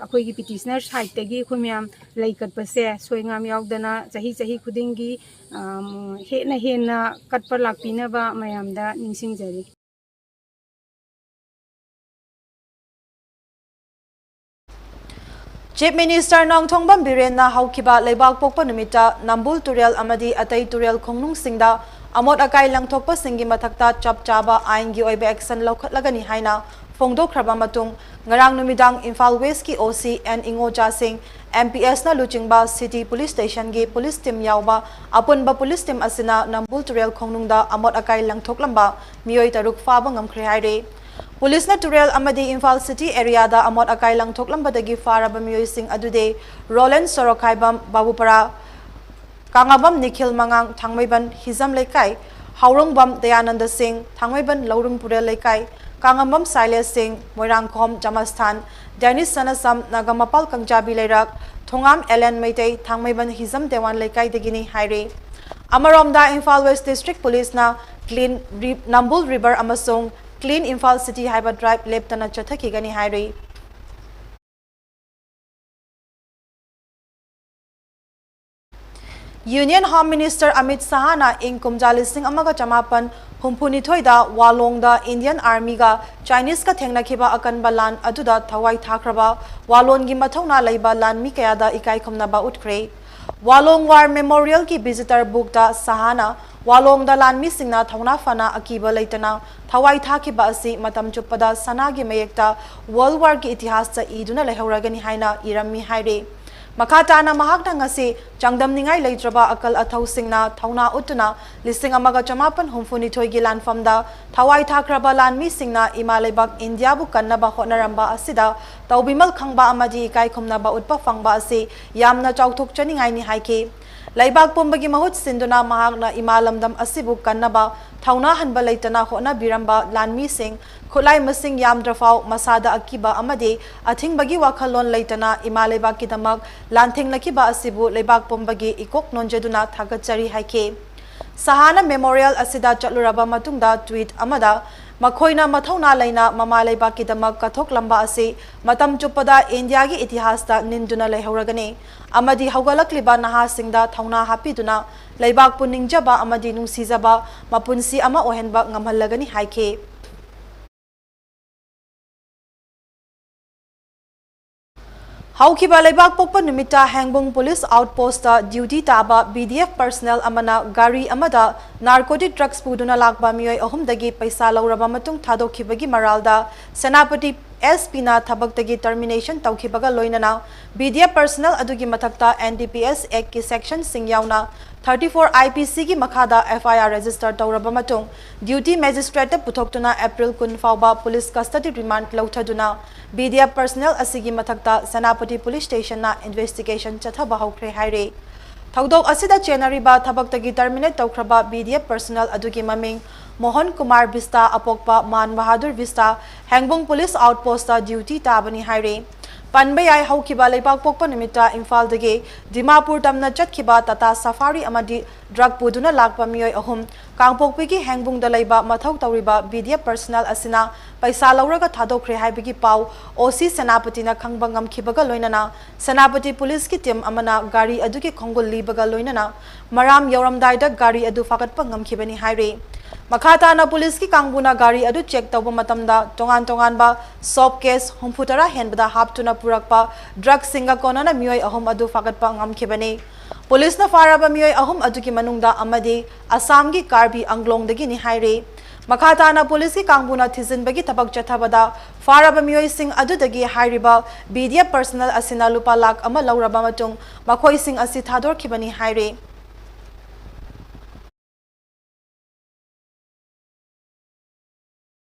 ꯑꯩꯈꯣꯏꯒꯤ ꯄꯤꯇꯤꯁꯅꯔ ꯁꯥꯏꯠꯇꯒꯤ ꯑꯩꯈꯣꯏ ꯃꯌꯥꯝ ꯂꯩ ꯀꯠꯄꯁꯦ ꯑꯁꯣꯏ ꯑꯉꯥꯝ ꯌꯥꯎꯗꯅ ꯆꯍꯤ ꯆꯍꯤ ꯈꯨꯗꯤꯡꯒꯤ ꯍꯦꯟꯅ ꯍꯦꯟꯅ ꯀꯠꯄ ꯂꯥꯛꯄꯤꯅꯕ ꯃꯌꯥꯝꯗ ꯅꯤꯡꯁꯤꯡꯖꯔꯤ꯫ Chief Minister ꯅꯣꯡꯊꯣꯝꯕꯝ ꯕꯤꯔꯦꯟꯅ ꯍꯧꯈꯤꯕ ꯂꯩꯕꯥꯛ ꯄꯣꯛꯄ ꯅꯨꯃꯤꯠꯇ ꯅꯝꯕꯨꯜ ꯇꯨꯔꯦꯜ ꯑꯃꯗꯤ ꯑꯇꯩ ꯇꯨꯔꯦꯜ ꯈꯣꯡꯅꯨꯡꯁꯤꯡꯗ ꯑꯃꯣꯠ ꯑꯀꯥꯏ ꯂꯪꯊꯣꯛꯄꯁꯤꯡꯒꯤ ꯃꯊꯛꯇ ꯆꯞ ꯆꯥꯕ ꯑꯥꯏꯟꯒꯤ ꯑꯣꯏꯕ action ꯂꯧꯈꯠꯂꯒꯅꯤ ꯍꯥꯏꯅ ꯐꯣꯡꯗꯣꯛꯈ꯭ꯔꯕ ꯃꯇꯨꯡ, ꯉꯔꯥꯡ ꯅꯨꯃꯤꯗꯥꯡ ꯏꯝꯐꯥꯜ West ꯀꯤ O C N ꯏꯉꯣꯆꯥ ꯁꯤꯡ, M P S ꯅ ꯂꯨꯆꯤꯡꯕ City Police Station ꯒꯤ police team ꯌꯥꯎꯕ ꯑꯄꯨꯟꯕ police team ꯑꯁꯤꯅ ꯅꯝꯕꯨꯜ ꯇꯨꯔꯦꯜ ꯈꯣꯡꯅꯨꯡꯗ ꯑꯃꯣꯠ ꯑꯀꯥꯏ ꯂꯪꯊꯣꯛꯂꯝꯕ ꯃꯤꯑꯣꯏ ꯇꯔꯨꯛ ꯐꯥꯕ ꯉꯝꯈ꯭ꯔꯦ ꯍꯥꯏꯔꯦ꯫ ꯄꯨꯂꯤꯁꯅ ꯇꯨꯔꯦꯜ ꯑꯃꯗꯤ ꯏꯝꯐꯥꯜ city area ꯗ ꯑꯃꯣꯠ ꯑꯀꯥꯏ ꯂꯪꯊꯣꯛꯂꯝꯕꯗꯒꯤ ꯐꯥꯔꯕ ꯃꯤꯑꯣꯏꯁꯤꯡ ꯑꯗꯨꯗꯤ ꯔꯣꯂꯦꯟ ꯁꯣꯔꯣꯛꯈꯥꯏꯕꯝ, ꯕꯥꯕꯨꯄꯔꯥ, ꯀꯥꯉꯥꯕꯝ ꯅꯤꯈꯤꯜ ꯃꯉꯥꯡ, ꯊꯥꯡꯃꯩꯕꯟ ꯍꯤꯖꯝ ꯂꯩꯀꯥꯏ, ꯍꯥꯎꯔꯣꯡꯕꯝ ꯗꯌꯥꯅꯟꯗ ꯁꯤꯡ, ꯊꯥꯡꯃꯩꯕꯟ ꯂꯧꯔꯨꯝ ꯄꯨꯔꯦꯜ ꯂꯩꯀꯥꯏ, ꯀꯥꯉꯥꯕꯝ ꯁꯥꯏꯂꯦꯁ ꯁꯤꯡ, ꯃꯣꯏꯔꯥꯡꯈꯣꯝ ꯖꯃꯁꯊꯥꯟ, ꯗꯦꯅꯤꯁ ꯁꯅꯥꯁꯝ, ꯅꯥꯒꯥꯃꯄꯥꯜ ꯀꯪꯖꯥꯕꯤ ꯂꯩꯔꯛ, ꯊꯣꯉꯥꯝ ꯑꯦꯂꯦꯟ ꯃꯩꯇꯩ, ꯊꯥꯡꯃꯩꯕꯟ ꯍꯤꯖꯝ ꯗꯦꯋꯥꯟ ꯂꯩꯀꯥꯏꯗꯒꯤꯅꯤ ꯍꯥꯏꯔꯤ꯫ ꯑꯃꯔꯣꯝꯗ ꯏꯝꯐꯥꯜ West District ꯄꯨꯂꯤꯁꯅ Clean ꯔꯤ-, ꯅꯝꯕꯨꯜ ꯔꯤꯚꯔ ꯑꯃꯁꯨꯡ Clean Imphal City ꯍꯥꯏꯕ drive ꯂꯦꯞꯇꯅ ꯆꯠꯊꯈꯤꯒꯅꯤ ꯍꯥꯏꯔꯤ꯫ Union Home Minister ꯑꯃꯤꯠ ꯁꯍꯥꯅ ꯏꯪ ꯀꯨꯝꯖꯥ ꯂꯤꯁꯤꯡ ꯑꯃꯒ ꯆꯃꯥꯄꯟ ꯍꯨꯝꯐꯨꯅꯤꯊꯣꯏꯗ ꯋꯥꯂꯣꯡꯗ Indian Army ꯒ Chinese ꯀ ꯊꯦꯡꯅꯈꯤꯕ ꯑꯀꯟꯕ ꯂꯥꯟ ꯑꯗꯨꯗ ꯊꯋꯥꯏ ꯊꯥꯈ꯭ꯔꯕ ꯋꯥꯂꯣꯟꯒꯤ ꯃꯊꯧꯅꯥ ꯂꯩꯕ ꯂꯥꯟꯃꯤ ꯀꯌꯥꯗ ꯏꯀꯥꯏ ꯈꯨꯝꯅꯕ ꯎꯠꯈ꯭ꯔꯦ꯫ ꯋꯥꯂꯣꯡ War Memorial ꯒꯤ visitor book ꯇ ꯁꯍꯥꯅ ꯋꯥꯂꯣꯡꯗ ꯂꯥꯟꯃꯤꯁꯤꯡꯅ ꯊꯧꯅꯥ ꯐꯅ ꯑꯀꯤꯕ ꯂꯩꯇꯅ ꯊꯋꯥꯏ ꯊꯥꯈꯤꯕ ꯑꯁꯤ ꯃꯇꯝ ꯆꯨꯞꯄꯗ ꯁꯅꯥꯒꯤ ꯃꯌꯦꯛꯇ World War ꯒꯤ ꯏꯇꯤꯍꯥꯁꯇ ꯏꯗꯨꯅ ꯂꯩꯍꯧꯔꯒꯅꯤ ꯍꯥꯏꯅ ꯏꯔꯝꯃꯤ ꯍꯥꯏꯔꯤ꯫ ꯃꯈꯥ ꯇꯥꯅ ꯃꯍꯥꯛꯅ ꯉꯁꯤ ꯆꯥꯡꯗꯝꯅꯤꯡꯉꯥꯏ ꯂꯩꯇ꯭ꯔꯕ ꯑꯀꯜ ꯑꯊꯧꯁꯤꯡꯅ ꯊꯧꯅꯥ ꯎꯠꯇꯨꯅ ꯂꯤꯁꯤꯡ ꯑꯃꯒ ꯆꯃꯥꯄꯟ ꯍꯨꯝꯐꯨꯅꯤꯊꯣꯏꯒꯤ ꯂꯥꯟꯐꯝꯗ ꯊꯋꯥꯏ ꯊꯥꯈ꯭ꯔꯕ ꯂꯥꯟꯃꯤꯁꯤꯡꯅ ꯏꯃꯥ ꯂꯩꯕꯥꯛ ꯏꯟꯗꯤꯌꯥꯕꯨ ꯀꯟꯅꯕ ꯍꯣꯠꯅꯔꯝꯕ ꯑꯁꯤꯗ ꯇꯧꯕꯤꯃꯜ ꯈꯪꯕ ꯑꯃꯗꯤ ꯏꯀꯥꯏ ꯈꯨꯝꯅꯕ ꯎꯠꯄ ꯐꯪꯕ ꯑꯁꯤ ꯌꯥꯝꯅ ꯆꯥꯎꯊꯣꯛꯆꯅꯤꯡꯉꯥꯏꯅꯤ ꯍꯥꯏꯈꯤ꯫ ꯂꯩꯕꯥꯛ ꯄꯨꯝꯕꯒꯤ ꯃꯍꯨꯠ ꯁꯤꯟꯗꯨꯅ ꯃꯍꯥꯛꯅ ꯏꯃꯥ ꯂꯝꯗꯝ ꯑꯁꯤꯕꯨ ꯀꯟꯅꯕ ꯊꯧꯅꯥ ꯍꯟꯕ ꯂꯩꯇꯅ ꯍꯣꯠꯅꯕꯤꯔꯝꯕ ꯂꯥꯟꯃꯤꯁꯤꯡ, ꯈꯨꯠꯂꯥꯏ ꯃꯁꯤꯡ ꯌꯥꯝꯗ꯭ꯔꯐꯥꯎ ꯃꯁꯥꯗ ꯑꯀꯤꯕ ꯑꯃꯗꯤ ꯑꯊꯤꯡꯕꯒꯤ ꯋꯥꯈꯜꯂꯣꯟ ꯂꯩꯇꯅ ꯏꯃꯥ ꯂꯩꯕꯥꯛꯀꯤꯗꯃꯛ ꯂꯥꯟꯊꯦꯡꯅꯈꯤꯕ ꯑꯁꯤꯕꯨ ꯂꯩꯕꯥꯛ ꯄꯨꯝꯕꯒꯤ ꯏꯀꯣꯛ ꯅꯣꯟꯖꯗꯨꯅ ꯊꯥꯒꯠꯆꯔꯤ ꯍꯥꯏꯈꯤ꯫ ꯁꯍꯥꯅ ꯃꯦꯃꯣꯔꯤꯌꯦꯜ ꯑꯁꯤꯗ ꯆꯠꯂꯨꯔꯕ ꯃꯇꯨꯡꯗ ꯇ꯭ꯋꯤꯠ ꯑꯃꯗ ꯃꯈꯣꯏꯅ ꯃꯊꯧꯅꯥ ꯂꯩꯅ ꯃꯃꯥ ꯂꯩꯕꯥꯛꯀꯤꯗꯃꯛ ꯀꯠꯊꯣꯛꯂꯝꯕ ꯑꯁꯤ ꯃꯇꯝ ꯆꯨꯞꯄꯗ ꯏꯟꯗꯤꯌꯥꯒꯤ ꯏꯇꯤꯍꯥꯁꯇ ꯅꯤꯟꯗꯨꯅ ꯂꯩꯍꯧꯔꯒꯅꯤ ꯑꯃꯗꯤ ꯍꯧꯒꯠꯂꯛꯂꯤꯕ ꯅꯍꯥꯁꯤꯡꯗ ꯊꯧꯅꯥ ꯍꯥꯞꯄꯤꯗꯨꯅ ꯂꯩꯕꯥꯛꯄꯨ ꯅꯤꯡꯖꯕ ꯑꯃꯗꯤ ꯅꯨꯡꯁꯤꯖꯕ ꯃꯄꯨꯟꯁꯤ ꯑꯃ ꯑꯣꯏꯍꯟꯕ ꯉꯝꯍꯜꯂꯒꯅꯤ ꯍꯥꯏꯈꯤ꯫ ꯍꯧꯈꯤꯕ ꯂꯩꯕꯥꯛ ꯄꯣꯛꯄ ꯅꯨꯃꯤꯠꯇ ꯍꯦꯡꯕꯨꯡ ꯄꯨꯂꯤꯁ ꯑꯥꯎꯠꯄꯣꯁꯇ ꯗ꯭ꯌꯨꯇꯤ ꯇꯥꯕ ꯕꯤ ꯗꯤ ꯑꯦꯐ ꯄꯔꯁꯅꯦꯜ ꯑꯃꯅ ꯒꯥꯔꯤ ꯑꯃꯗ ꯅꯥꯔꯀꯣꯇꯤꯛ ꯗ꯭ꯔꯒꯁ ꯄꯨꯗꯨꯅ ꯂꯥꯛꯄ ꯃꯤꯑꯣꯏ ꯑꯍꯨꯝꯗꯒꯤ ꯄꯩꯁꯥ ꯂꯧꯔꯕ ꯃꯇꯨꯡ ꯊꯥꯗꯣꯛꯈꯤꯕꯒꯤ ꯃꯔꯥꯜꯗ ꯁꯦꯅꯥꯄꯇꯤ ꯑꯦꯁ ꯄꯤꯅ ꯊꯕꯛꯇꯒꯤ ꯇꯔꯃꯤꯅꯦꯁꯟ ꯇꯧꯈꯤꯕꯒ ꯂꯣꯏꯅꯅ ꯕꯤ ꯗꯤ ꯑꯦꯐ ꯄꯔꯁꯅꯦꯜ ꯑꯗꯨꯒꯤ ꯃꯊꯛꯇ ꯑꯦꯟ ꯗꯤ ꯄꯤ ꯑꯦꯁ ꯑꯦꯛꯀꯤ ꯁꯦꯛꯁꯟꯁꯤꯡ ꯌꯥꯎꯅ ꯊꯥꯔꯇꯤ ꯐꯣꯔ ꯑꯥꯏ ꯄꯤ ꯁꯤꯒꯤ ꯃꯈꯥꯗ ꯑꯦꯐ ꯑꯥꯏ ꯑꯥꯔ ꯔꯦꯖꯤꯁꯇꯔ ꯇꯧꯔꯕ ꯃꯇꯨꯡ ꯗ꯭ꯌꯨꯇꯤ ꯃꯦꯖꯤꯁꯇ꯭ꯔꯦꯠꯇ ꯄꯨꯊꯣꯛꯇꯨꯅ ꯑꯦꯄ꯭ꯔꯤꯜ ꯀꯨꯟ ꯐꯥꯎꯕ ꯄꯨꯂꯤꯁ ꯀꯁꯇꯗꯤ ꯔꯤꯃꯥꯟꯗ ꯂꯧꯊꯗꯨꯅ ꯕꯤ ꯗꯤ ꯑꯦꯐ ꯄꯔꯁꯅꯦꯜ ꯑꯁꯤꯒꯤ ꯃꯊꯛꯇ ꯁꯦꯅꯥꯄꯇꯤ ꯄꯨꯂꯤꯁ ꯁ꯭ꯇꯦꯁꯟꯅ ꯏꯟꯚꯦꯁꯇꯤꯒꯦꯁꯟ ꯆꯠꯊꯕ ꯍꯧꯈ꯭ꯔꯦ ꯍꯥꯏꯔꯦ꯫ ꯊꯧꯗꯣꯛ ꯑꯁꯤꯗ ꯆꯦꯟꯅꯔꯤꯕ ꯊꯕꯛꯇꯒꯤ ꯇꯔꯃꯤꯅꯦꯠ ꯇꯧꯈ꯭ꯔꯕ ꯕꯤ ꯗꯤ ꯑꯦꯐ ꯄꯔꯁꯅꯦꯜ ꯑꯗꯨꯒꯤ ꯃꯃꯤꯡ ꯃꯣꯍꯟ ꯀꯨꯃꯥꯔ ꯕꯤꯁꯇꯥ, ꯑꯄꯣꯛꯄ ꯃꯥꯟ ꯕꯍꯥꯗꯨꯔ ꯕꯤꯁꯇꯥ, ꯍꯦꯡꯕꯨꯡ ꯄꯨꯂꯤꯁ ꯑꯥꯎꯠꯄꯣꯁꯇ ꯗ꯭ꯌꯨꯇꯤ ꯇꯥꯕꯅꯤ ꯍꯥꯏꯔꯦ꯫ ꯄꯟꯕ ꯌꯥꯏ, ꯍꯧꯈꯤꯕ ꯂꯩꯕꯥꯛ ꯄꯣꯛꯄ ꯅꯨꯃꯤꯠꯇ ꯏꯝꯐꯥꯜꯗꯒꯤ ꯗꯤꯃꯥꯄꯨꯔ ꯇꯝꯅ ꯆꯠꯈꯤꯕ ꯇꯥꯇꯥ ꯁꯐꯥꯔꯤ ꯑꯃꯗꯤ ꯗ꯭ꯔꯒ ꯄꯨꯗꯨꯅ ꯂꯥꯛꯄ ꯃꯤꯑꯣꯏ ꯑꯍꯨꯝ ꯀꯥꯡꯄꯣꯛꯄꯤꯒꯤ ꯍꯦꯡꯕꯨꯡꯗ ꯂꯩꯕ ꯃꯊꯧ ꯇꯧꯔꯤꯕ ꯕꯤ ꯗꯤ ꯑꯦꯐ ꯄꯔꯁꯅꯦꯜ ꯑꯁꯤꯅ ꯄꯩꯁꯥ ꯂꯧꯔꯒ ꯊꯥꯗꯣꯛꯈ꯭ꯔꯦ ꯍꯥꯏꯕꯒꯤ ꯄꯥꯎ ꯑꯣ ꯁꯤ ꯁꯦꯅꯥꯄꯇꯤꯅ ꯈꯪꯕ ꯉꯝꯈꯤꯕꯒ ꯂꯣꯏꯅꯅ ꯁꯦꯅꯥꯄꯇꯤ ꯄꯨꯂꯤꯁꯀꯤ ꯇꯤꯝ ꯑꯃꯅ ꯒꯥꯔꯤ ꯑꯗꯨꯒꯤ ꯈꯣꯡꯒꯨꯜ ꯂꯤꯕꯒ ꯂꯣꯏꯅꯅ ꯃꯔꯥꯝ ꯌꯧꯔꯝꯗꯥꯏꯗ ꯒꯥꯔꯤ ꯑꯗꯨ ꯐꯥꯒꯠꯄ ꯉꯝꯈꯤꯕꯅꯤ ꯍꯥꯏꯔꯤ꯫ ꯃꯈꯥ ꯇꯥꯅ ꯄꯨꯂꯤꯁꯀꯤ ꯀꯥꯡꯕꯨꯅ ꯒꯥꯔꯤ ꯑꯗꯨ ꯆꯦꯛ ꯇꯧꯕ ꯃꯇꯝꯗ ꯇꯣꯉꯥꯟ ꯇꯣꯉꯥꯟꯕ ꯁꯣꯞ ꯀꯦꯁ ꯍꯨꯝꯐꯨ ꯇꯔꯥ ꯍꯦꯟꯕꯗ ꯍꯥꯞꯇꯨꯅ ꯄꯨꯔꯛꯄ ꯗ꯭ꯔꯒꯁꯤꯡꯒ ꯀꯣꯟꯅꯅ ꯃꯤꯑꯣꯏ ꯑꯍꯨꯝ ꯑꯗꯨ ꯐꯥꯒꯠꯄ ꯉꯝꯈꯤꯕꯅꯤ꯫ ꯄꯨꯂꯤꯁꯅ ꯐꯥꯔꯕ ꯃꯤꯑꯣꯏ ꯑꯍꯨꯝ ꯑꯗꯨꯒꯤ ꯃꯅꯨꯡꯗ ꯑꯃꯗꯤ ꯑꯁꯥꯝꯒꯤ ꯀꯥꯔꯕꯤ ꯑꯪꯒ꯭ꯂꯣꯡꯗꯒꯤꯅꯤ ꯍꯥꯏꯔꯤ꯫ ꯃꯈꯥ ꯇꯥꯅ ꯄꯨꯂꯤꯁꯀꯤ ꯀꯥꯡꯕꯨꯅ ꯊꯤꯖꯤꯟꯕꯒꯤ ꯊꯕꯛ ꯆꯠꯊꯕꯗ ꯐꯥꯔꯕ ꯃꯤꯑꯣꯏꯁꯤꯡ ꯑꯗꯨꯗꯒꯤ ꯍꯥꯏꯔꯤꯕ ꯕꯤ ꯗꯤ ꯑꯦꯐ ꯄꯔꯁꯅꯦꯜ ꯑꯁꯤꯅ ꯂꯨꯄꯥ ꯂꯥꯈ ꯑꯃ ꯂꯧꯔꯕ ꯃꯇꯨꯡ ꯃꯈꯣꯏꯁꯤꯡ ꯑꯁꯤ ꯊꯥꯗꯣꯛꯈꯤꯕꯅꯤ ꯍꯥꯏꯔꯤ꯫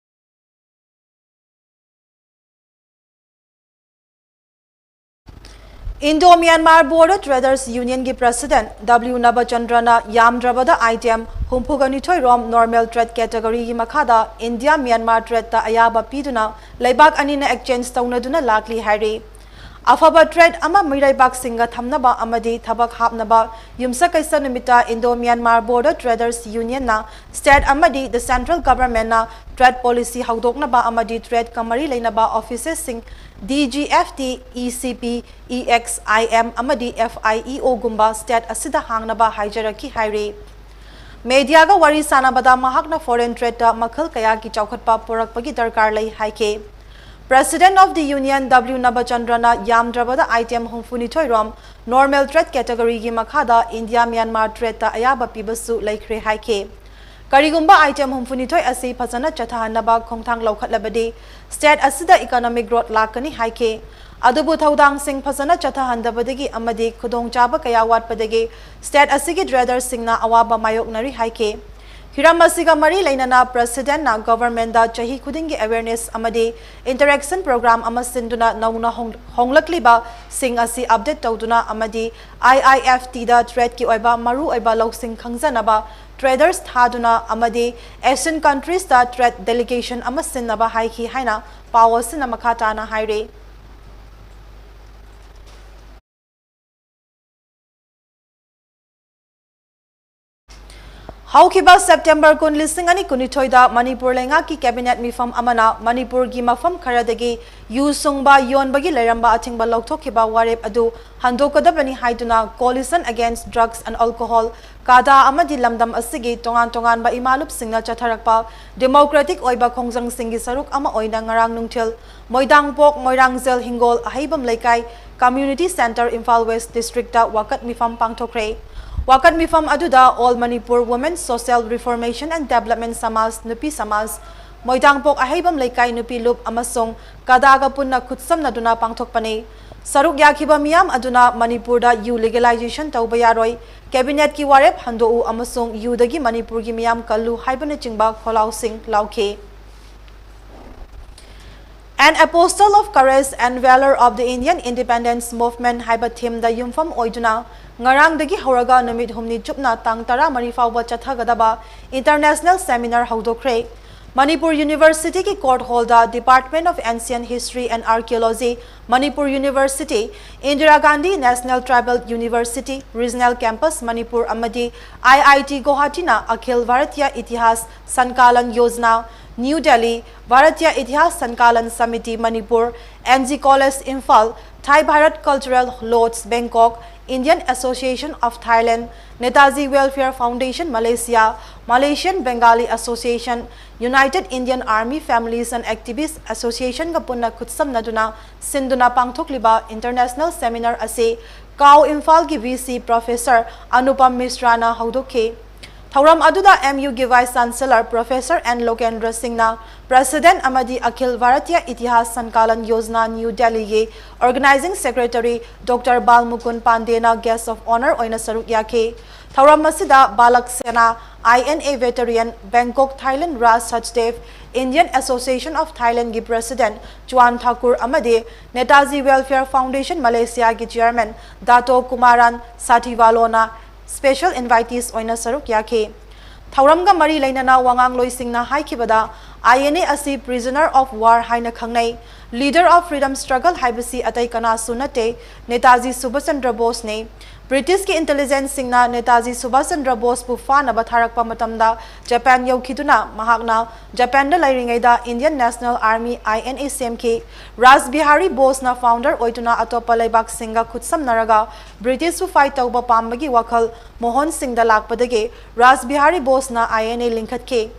ꯏꯟꯗꯣ ꯃ꯭ꯌꯥꯟꯃꯥꯔ ꯕꯣꯔꯗꯔ ꯇ꯭ꯔꯦꯗꯔꯁ ꯌꯨꯅꯤꯌꯟꯒꯤ ꯄ꯭ꯔꯁꯤꯗꯦꯟꯠ ꯗꯕ꯭ꯂꯤꯎ ꯅꯕꯆꯟꯗ꯭ꯔꯅ ꯌꯥꯝꯗ꯭ꯔꯕꯗ ꯑꯥꯏꯇꯦꯝ ꯍꯨꯝꯐꯨꯒ ꯅꯤꯊꯣꯏ ꯔꯣꯝ ꯅꯣꯔꯃꯦꯜ ꯇ꯭ꯔꯦꯗ ꯀꯦꯇꯒꯣꯔꯤꯒꯤ ꯃꯈꯥꯗ ꯏꯟꯗꯤꯌꯥ ꯃ꯭ꯌꯥꯟꯃꯥꯔ ꯇ꯭ꯔꯦꯗꯇ ꯑꯌꯥꯕ ꯄꯤꯗꯨꯅ ꯂꯩꯕꯥꯛ ꯑꯅꯤꯅ ꯑꯦꯛꯆꯦꯟꯖ ꯇꯧꯅꯗꯨꯅ ꯂꯥꯛꯂꯤ ꯍꯥꯏꯔꯤ꯫ ꯑꯐꯕ trade ꯑꯃ ꯃꯤꯔꯩꯕꯥꯛꯁꯤꯡꯒ ꯊꯝꯅꯕ ꯑꯃꯗꯤ ꯊꯕꯛ ꯍꯥꯞꯅꯕ ꯌꯨꯝꯁꯀꯩꯁ ꯅꯨꯃꯤꯠꯇ Indo Myanmar Border Traders Union ꯅ state ꯑꯃꯗꯤ the central government ꯅ trade policy ꯍꯧꯗꯣꯛꯅꯕ ꯑꯃꯗꯤ trade ꯀ ꯃꯔꯤ ꯂꯩꯅꯕ offices ꯁꯤꯡ D G F T, E C P, E X I M ꯑꯃꯗꯤ F I E O ꯒꯨꯝꯕ state ꯑꯁꯤꯗ ꯍꯥꯡꯅꯕ ꯍꯥꯏꯖꯔꯛꯈꯤ ꯍꯥꯏꯔꯤ꯫ Media ꯒ ꯋꯥꯔꯤ ꯁꯥꯟꯅꯕꯗ ꯃꯍꯥꯛꯅ foreign trade ꯇ ꯃꯈꯜ ꯀꯌꯥꯒꯤ ꯆꯥꯎꯈꯠꯄ ꯄꯨꯔꯛꯄꯒꯤ ꯗꯔꯀꯥꯔ ꯂꯩ ꯍꯥꯏꯈꯤ꯫ President of the Union W ꯅꯕꯆꯟꯗ꯭ꯔꯅ ꯌꯥꯝꯗ꯭ꯔꯕꯗ item ꯍꯨꯝꯐꯨꯅꯤꯊꯣꯏ ꯔꯣꯝ normal trade category ꯒꯤ ꯃꯈꯥꯗ India Myanmar trade ꯇ ꯑꯌꯥꯕ ꯄꯤꯕꯁꯨ ꯂꯩꯈ꯭ꯔꯦ ꯍꯥꯏꯈꯤ꯫ ꯀꯔꯤꯒꯨꯝꯕ item ꯍꯨꯝꯐꯨꯅꯤꯊꯣꯏ ꯑꯁꯤ ꯐꯖꯅ ꯆꯠꯊꯍꯟꯅꯕ ꯈꯣꯡꯊꯥꯡ ꯂꯧꯈꯠꯂꯕꯗꯤ state ꯑꯁꯤꯗ economic growth ꯂꯥꯛꯀꯅꯤ ꯍꯥꯏꯈꯤ꯫ ꯑꯗꯨꯕꯨ ꯊꯧꯗꯥꯡꯁꯤꯡ ꯐꯖꯅ ꯆꯠꯊꯍꯟꯗꯕꯗꯒꯤ ꯑꯃꯗꯤ ꯈꯨꯗꯣꯡꯆꯥꯕ ꯀꯌꯥ ꯋꯥꯠꯄꯗꯒꯤ state ꯑꯁꯤꯒꯤ trader ꯁꯤꯡꯅ ꯑꯋꯥꯕ ꯃꯥꯌꯣꯛꯅꯔꯤ ꯍꯥꯏꯈꯤ꯫ ꯍꯤꯔꯝ ꯑꯁꯤꯒ ꯃꯔꯤ ꯂꯩꯅꯅ President ꯅ government ꯗ ꯆꯍꯤ ꯈꯨꯗꯤꯡꯒꯤ awareness ꯑꯃꯗꯤ interaction program ꯑꯃ ꯁꯤꯟꯗꯨꯅ ꯅꯧꯅ ꯍꯣꯡ-, ꯍꯣꯡꯂꯛꯂꯤꯕ ꯁꯤꯡ ꯑꯁꯤ update ꯇꯧꯗꯨꯅ ꯑꯃꯗꯤ I I F T the trade ꯀꯤ ꯑꯣꯏꯕ ꯃꯔꯨꯑꯣꯏꯕ ꯂꯧꯁꯤꯡ ꯈꯪꯖꯅꯕ traders ꯊꯥꯗꯨꯅ ꯑꯃꯗꯤ Asian countries ꯇ trade delegation ꯑꯃ ꯁꯤꯟꯅꯕ ꯍꯥꯏꯈꯤ ꯍꯥꯏꯅ ꯄꯥꯎ ꯑꯁꯤꯅ ꯃꯈꯥ ꯇꯥꯅ ꯍꯥꯏꯔꯤ꯫ ꯍꯧꯈꯤꯕ September ꯀꯨꯟ, ꯂꯤꯁꯤꯡ ꯑꯅꯤ ꯀꯨꯟꯅꯤꯊꯣꯏꯗ ꯃꯅꯤꯄꯨꯔ ꯂꯩꯉꯥꯛꯀꯤ cabinet ꯃꯤꯐꯝ ꯑꯃꯅ ꯃꯅꯤꯄꯨꯔꯒꯤ ꯃꯐꯝ ꯈꯔꯗꯒꯤ ꯌꯨ ꯁꯨꯡꯕ ꯌꯣꯟꯕꯒꯤ ꯂꯩꯔꯝꯕ ꯑꯊꯤꯡꯕ ꯂꯧꯊꯣꯛꯈꯤꯕ ꯋꯥꯔꯦꯞ ꯑꯗꯨ ꯍꯟꯗꯣꯛꯀꯗꯕꯅꯤ ꯍꯥꯏꯗꯨꯅ Coalition Against Drugs and Alcohol, ꯀꯥꯗꯥ ꯑꯃꯗꯤ ꯂꯝꯗꯝ ꯑꯁꯤꯒꯤ ꯇꯣꯉꯥꯟ ꯇꯣꯉꯥꯟꯕ ꯏꯃꯥꯂꯨꯞꯁꯤꯡꯅ ꯆꯠꯊꯔꯛꯄ democratic ꯑꯣꯏꯕ ꯈꯣꯡꯖꯪꯁꯤꯡꯒꯤ ꯁꯔꯨꯛ ꯑꯃ ꯑꯣꯏꯅ ꯉꯔꯥꯡ ꯅꯨꯡꯊꯤꯜ ꯃꯣꯏꯗꯥꯡꯄꯣꯛ ꯃꯣꯏꯔꯥꯡꯖꯦꯜ ꯍꯤꯡꯒꯣꯜ ꯑꯍꯩꯕꯝ ꯂꯩꯀꯥꯏ Community Centre, Imphal West District ꯇ ꯋꯥꯀꯠ ꯃꯤꯐꯝ ꯄꯥꯡꯊꯣꯛꯈ꯭ꯔꯦ꯫ ꯋꯥꯀꯠ ꯃꯤꯐꯝ ꯑꯗꯨꯗ All Manipur Women Social Reformation and Development ꯁꯃꯥꯖ, ꯅꯨꯄꯤ ꯁꯃꯥꯖ, ꯃꯣꯏꯗꯥꯡꯄꯣꯛ ꯑꯍꯩꯕꯝ ꯂꯩꯀꯥꯏ ꯅꯨꯄꯤ ꯂꯨꯞ ꯑꯃꯁꯨꯡ ꯀꯗꯥꯒ ꯄꯨꯟꯅ ꯈꯨꯠꯁꯝꯅꯗꯨꯅ ꯄꯥꯡꯊꯣꯛꯄꯅꯤ꯫ ꯁꯔꯨꯛ ꯌꯥꯈꯤꯕ ꯃꯤꯌꯥꯝ ꯑꯗꯨꯅ ꯃꯅꯤꯄꯨꯔꯗ ꯌꯨ legalization ꯇꯧꯕ ꯌꯥꯔꯣꯏ, cabinet ꯀꯤ ꯋꯥꯔꯦꯞ ꯍꯟꯗꯣꯛꯎ ꯑꯃꯁꯨꯡ ꯌꯨꯗꯒꯤ ꯃꯅꯤꯄꯨꯔꯒꯤ ꯃꯤꯌꯥꯝ ꯀꯜꯂꯨ ꯍꯥꯏꯕꯅꯆꯤꯡꯕ ꯈꯣꯜꯂꯥꯎꯁꯤꯡ ꯂꯥꯎꯈꯤ꯫ An Apostle of Courage and Valor of the Indian Independence Movement ꯍꯥꯏꯕ theme ꯗ ꯌꯨꯝꯐꯝ ꯑꯣꯏꯗꯨꯅ ꯉꯔꯥꯡꯗꯒꯤ ꯍꯧꯔꯒ ꯅꯨꯃꯤꯠ ꯍꯨꯝꯅꯤ ꯆꯨꯞꯅ ꯇꯥꯡ ꯇꯔꯥꯃꯔꯤ ꯐꯥꯎꯕ ꯆꯠꯊꯒꯗꯕ international seminar ꯍꯧꯗꯣꯛꯈ꯭ꯔꯦ꯫ Manipur University ꯒꯤ court hall the Department of Ancient History and Archaeology, Manipur University, Indira Gandhi National Tribal University, Regional Campus Manipur ꯑꯃꯗꯤ I I T Guwahati ꯅ Akhil Bharatiya Itihas Sankalan Yojana, New Delhi, Bharatiya Itihas Sankalan Samiti Manipur, N G College Imphal, Thai Bharat Cultural Lodge Bangkok, Indian Association of Thailand, Netaji Welfare Foundation Malaysia, Malaysian Bengali Association, United Indian Army Families and Activists Association ꯒ ꯄꯨꯟꯅ ꯈꯨꯠꯁꯝꯅꯗꯨꯅ ꯁꯤꯟꯗꯨꯅ ꯄꯥꯡꯊꯣꯛꯂꯤꯕ international seminar ꯑꯁꯤ ꯀꯥꯎ ꯏꯝꯐꯥꯜꯒꯤ V C Professor Anupam Mishra ꯅ ꯍꯧꯗꯣꯛꯈꯤ꯫ ꯊꯧꯔꯝ ꯑꯗꯨꯗ M U ꯒꯤ Vice Chancellor Professor N Lokendra Singh ꯅ President ꯑꯃꯗꯤ Akhil Bharatiya Itihas Sankalan Yojana New Delhi ꯒꯤ Organizing Secretary Doctor Bal Mukund Pandey ꯅ Guest of Honour ꯑꯣꯏꯅ ꯁꯔꯨꯛ ꯌꯥꯈꯤ꯫ ꯊꯧꯔꯝ ꯑꯁꯤꯗ Balak Sena, I N A veteran, Bangkok, Thailand, Raj Sachdev, Indian Association of Thailand ꯒꯤ President Chuan Thakur ꯑꯃꯗꯤ Netaji Welfare Foundation Malaysia ꯒꯤ Chairman Dato Kumaran Sathiwalo ꯅ special invitees ꯑꯣꯏꯅ ꯁꯔꯨꯛ ꯌꯥꯈꯤ꯫ ꯊꯧꯔꯝꯒ ꯃꯔꯤ ꯂꯩꯅꯅ ꯋꯥꯉꯥꯡꯂꯣꯏꯁꯤꯡꯅ ꯍꯥꯏꯈꯤꯕꯗ, I N A ꯑꯁꯤ prisoner of war ꯍꯥꯏꯅ ꯈꯪꯅꯩ꯫ Leader of freedom struggle ꯍꯥꯏꯕꯁꯤ ꯑꯇꯩ ꯀꯅꯥꯁꯨ ꯅꯠꯇꯦ, ꯅꯦꯇꯥꯖꯤ ꯁꯨꯚꯥꯁ ꯆꯟꯗ꯭ꯔ ꯕꯣꯁꯅꯤ꯫ ꯕ꯭ꯔꯤꯇꯤꯁꯀꯤ intelligence ꯁꯤꯡꯅ ꯅꯦꯇꯥꯖꯤ ꯁꯨꯚꯥꯁ ꯆꯟꯗ꯭ꯔ ꯕꯣꯁꯄꯨ ꯐꯥꯅꯕ ꯊꯥꯔꯛꯄ ꯃꯇꯝꯗ ꯖꯄꯥꯟ ꯌꯧꯈꯤꯗꯨꯅ ꯃꯍꯥꯛꯅ ꯖꯄꯥꯟꯗ ꯂꯩꯔꯤꯉꯩꯗ Indian National Army, I N A ꯁꯦꯝꯈꯤ꯫ ꯔꯥꯁ ꯕꯤꯍꯥꯔꯤ ꯕꯣꯁꯅ founder ꯑꯣꯏꯗꯨꯅ ꯑꯇꯣꯞꯄ ꯂꯩꯕꯥꯛꯁꯤꯡꯒ ꯈꯨꯠꯁꯝꯅꯔꯒ ꯕ꯭ꯔꯤꯇꯤꯁꯄꯨ fight ꯇꯧꯕ ꯄꯥꯝꯕꯒꯤ ꯋꯥꯈꯜ ꯃꯣꯍꯟ ꯁꯤꯡꯗ ꯂꯥꯛꯄꯗꯒꯤ ꯔꯥꯁ ꯕꯤꯍꯥꯔꯤ ꯕꯣꯁꯅ I N A ꯂꯤꯡꯈꯠꯈꯤ꯫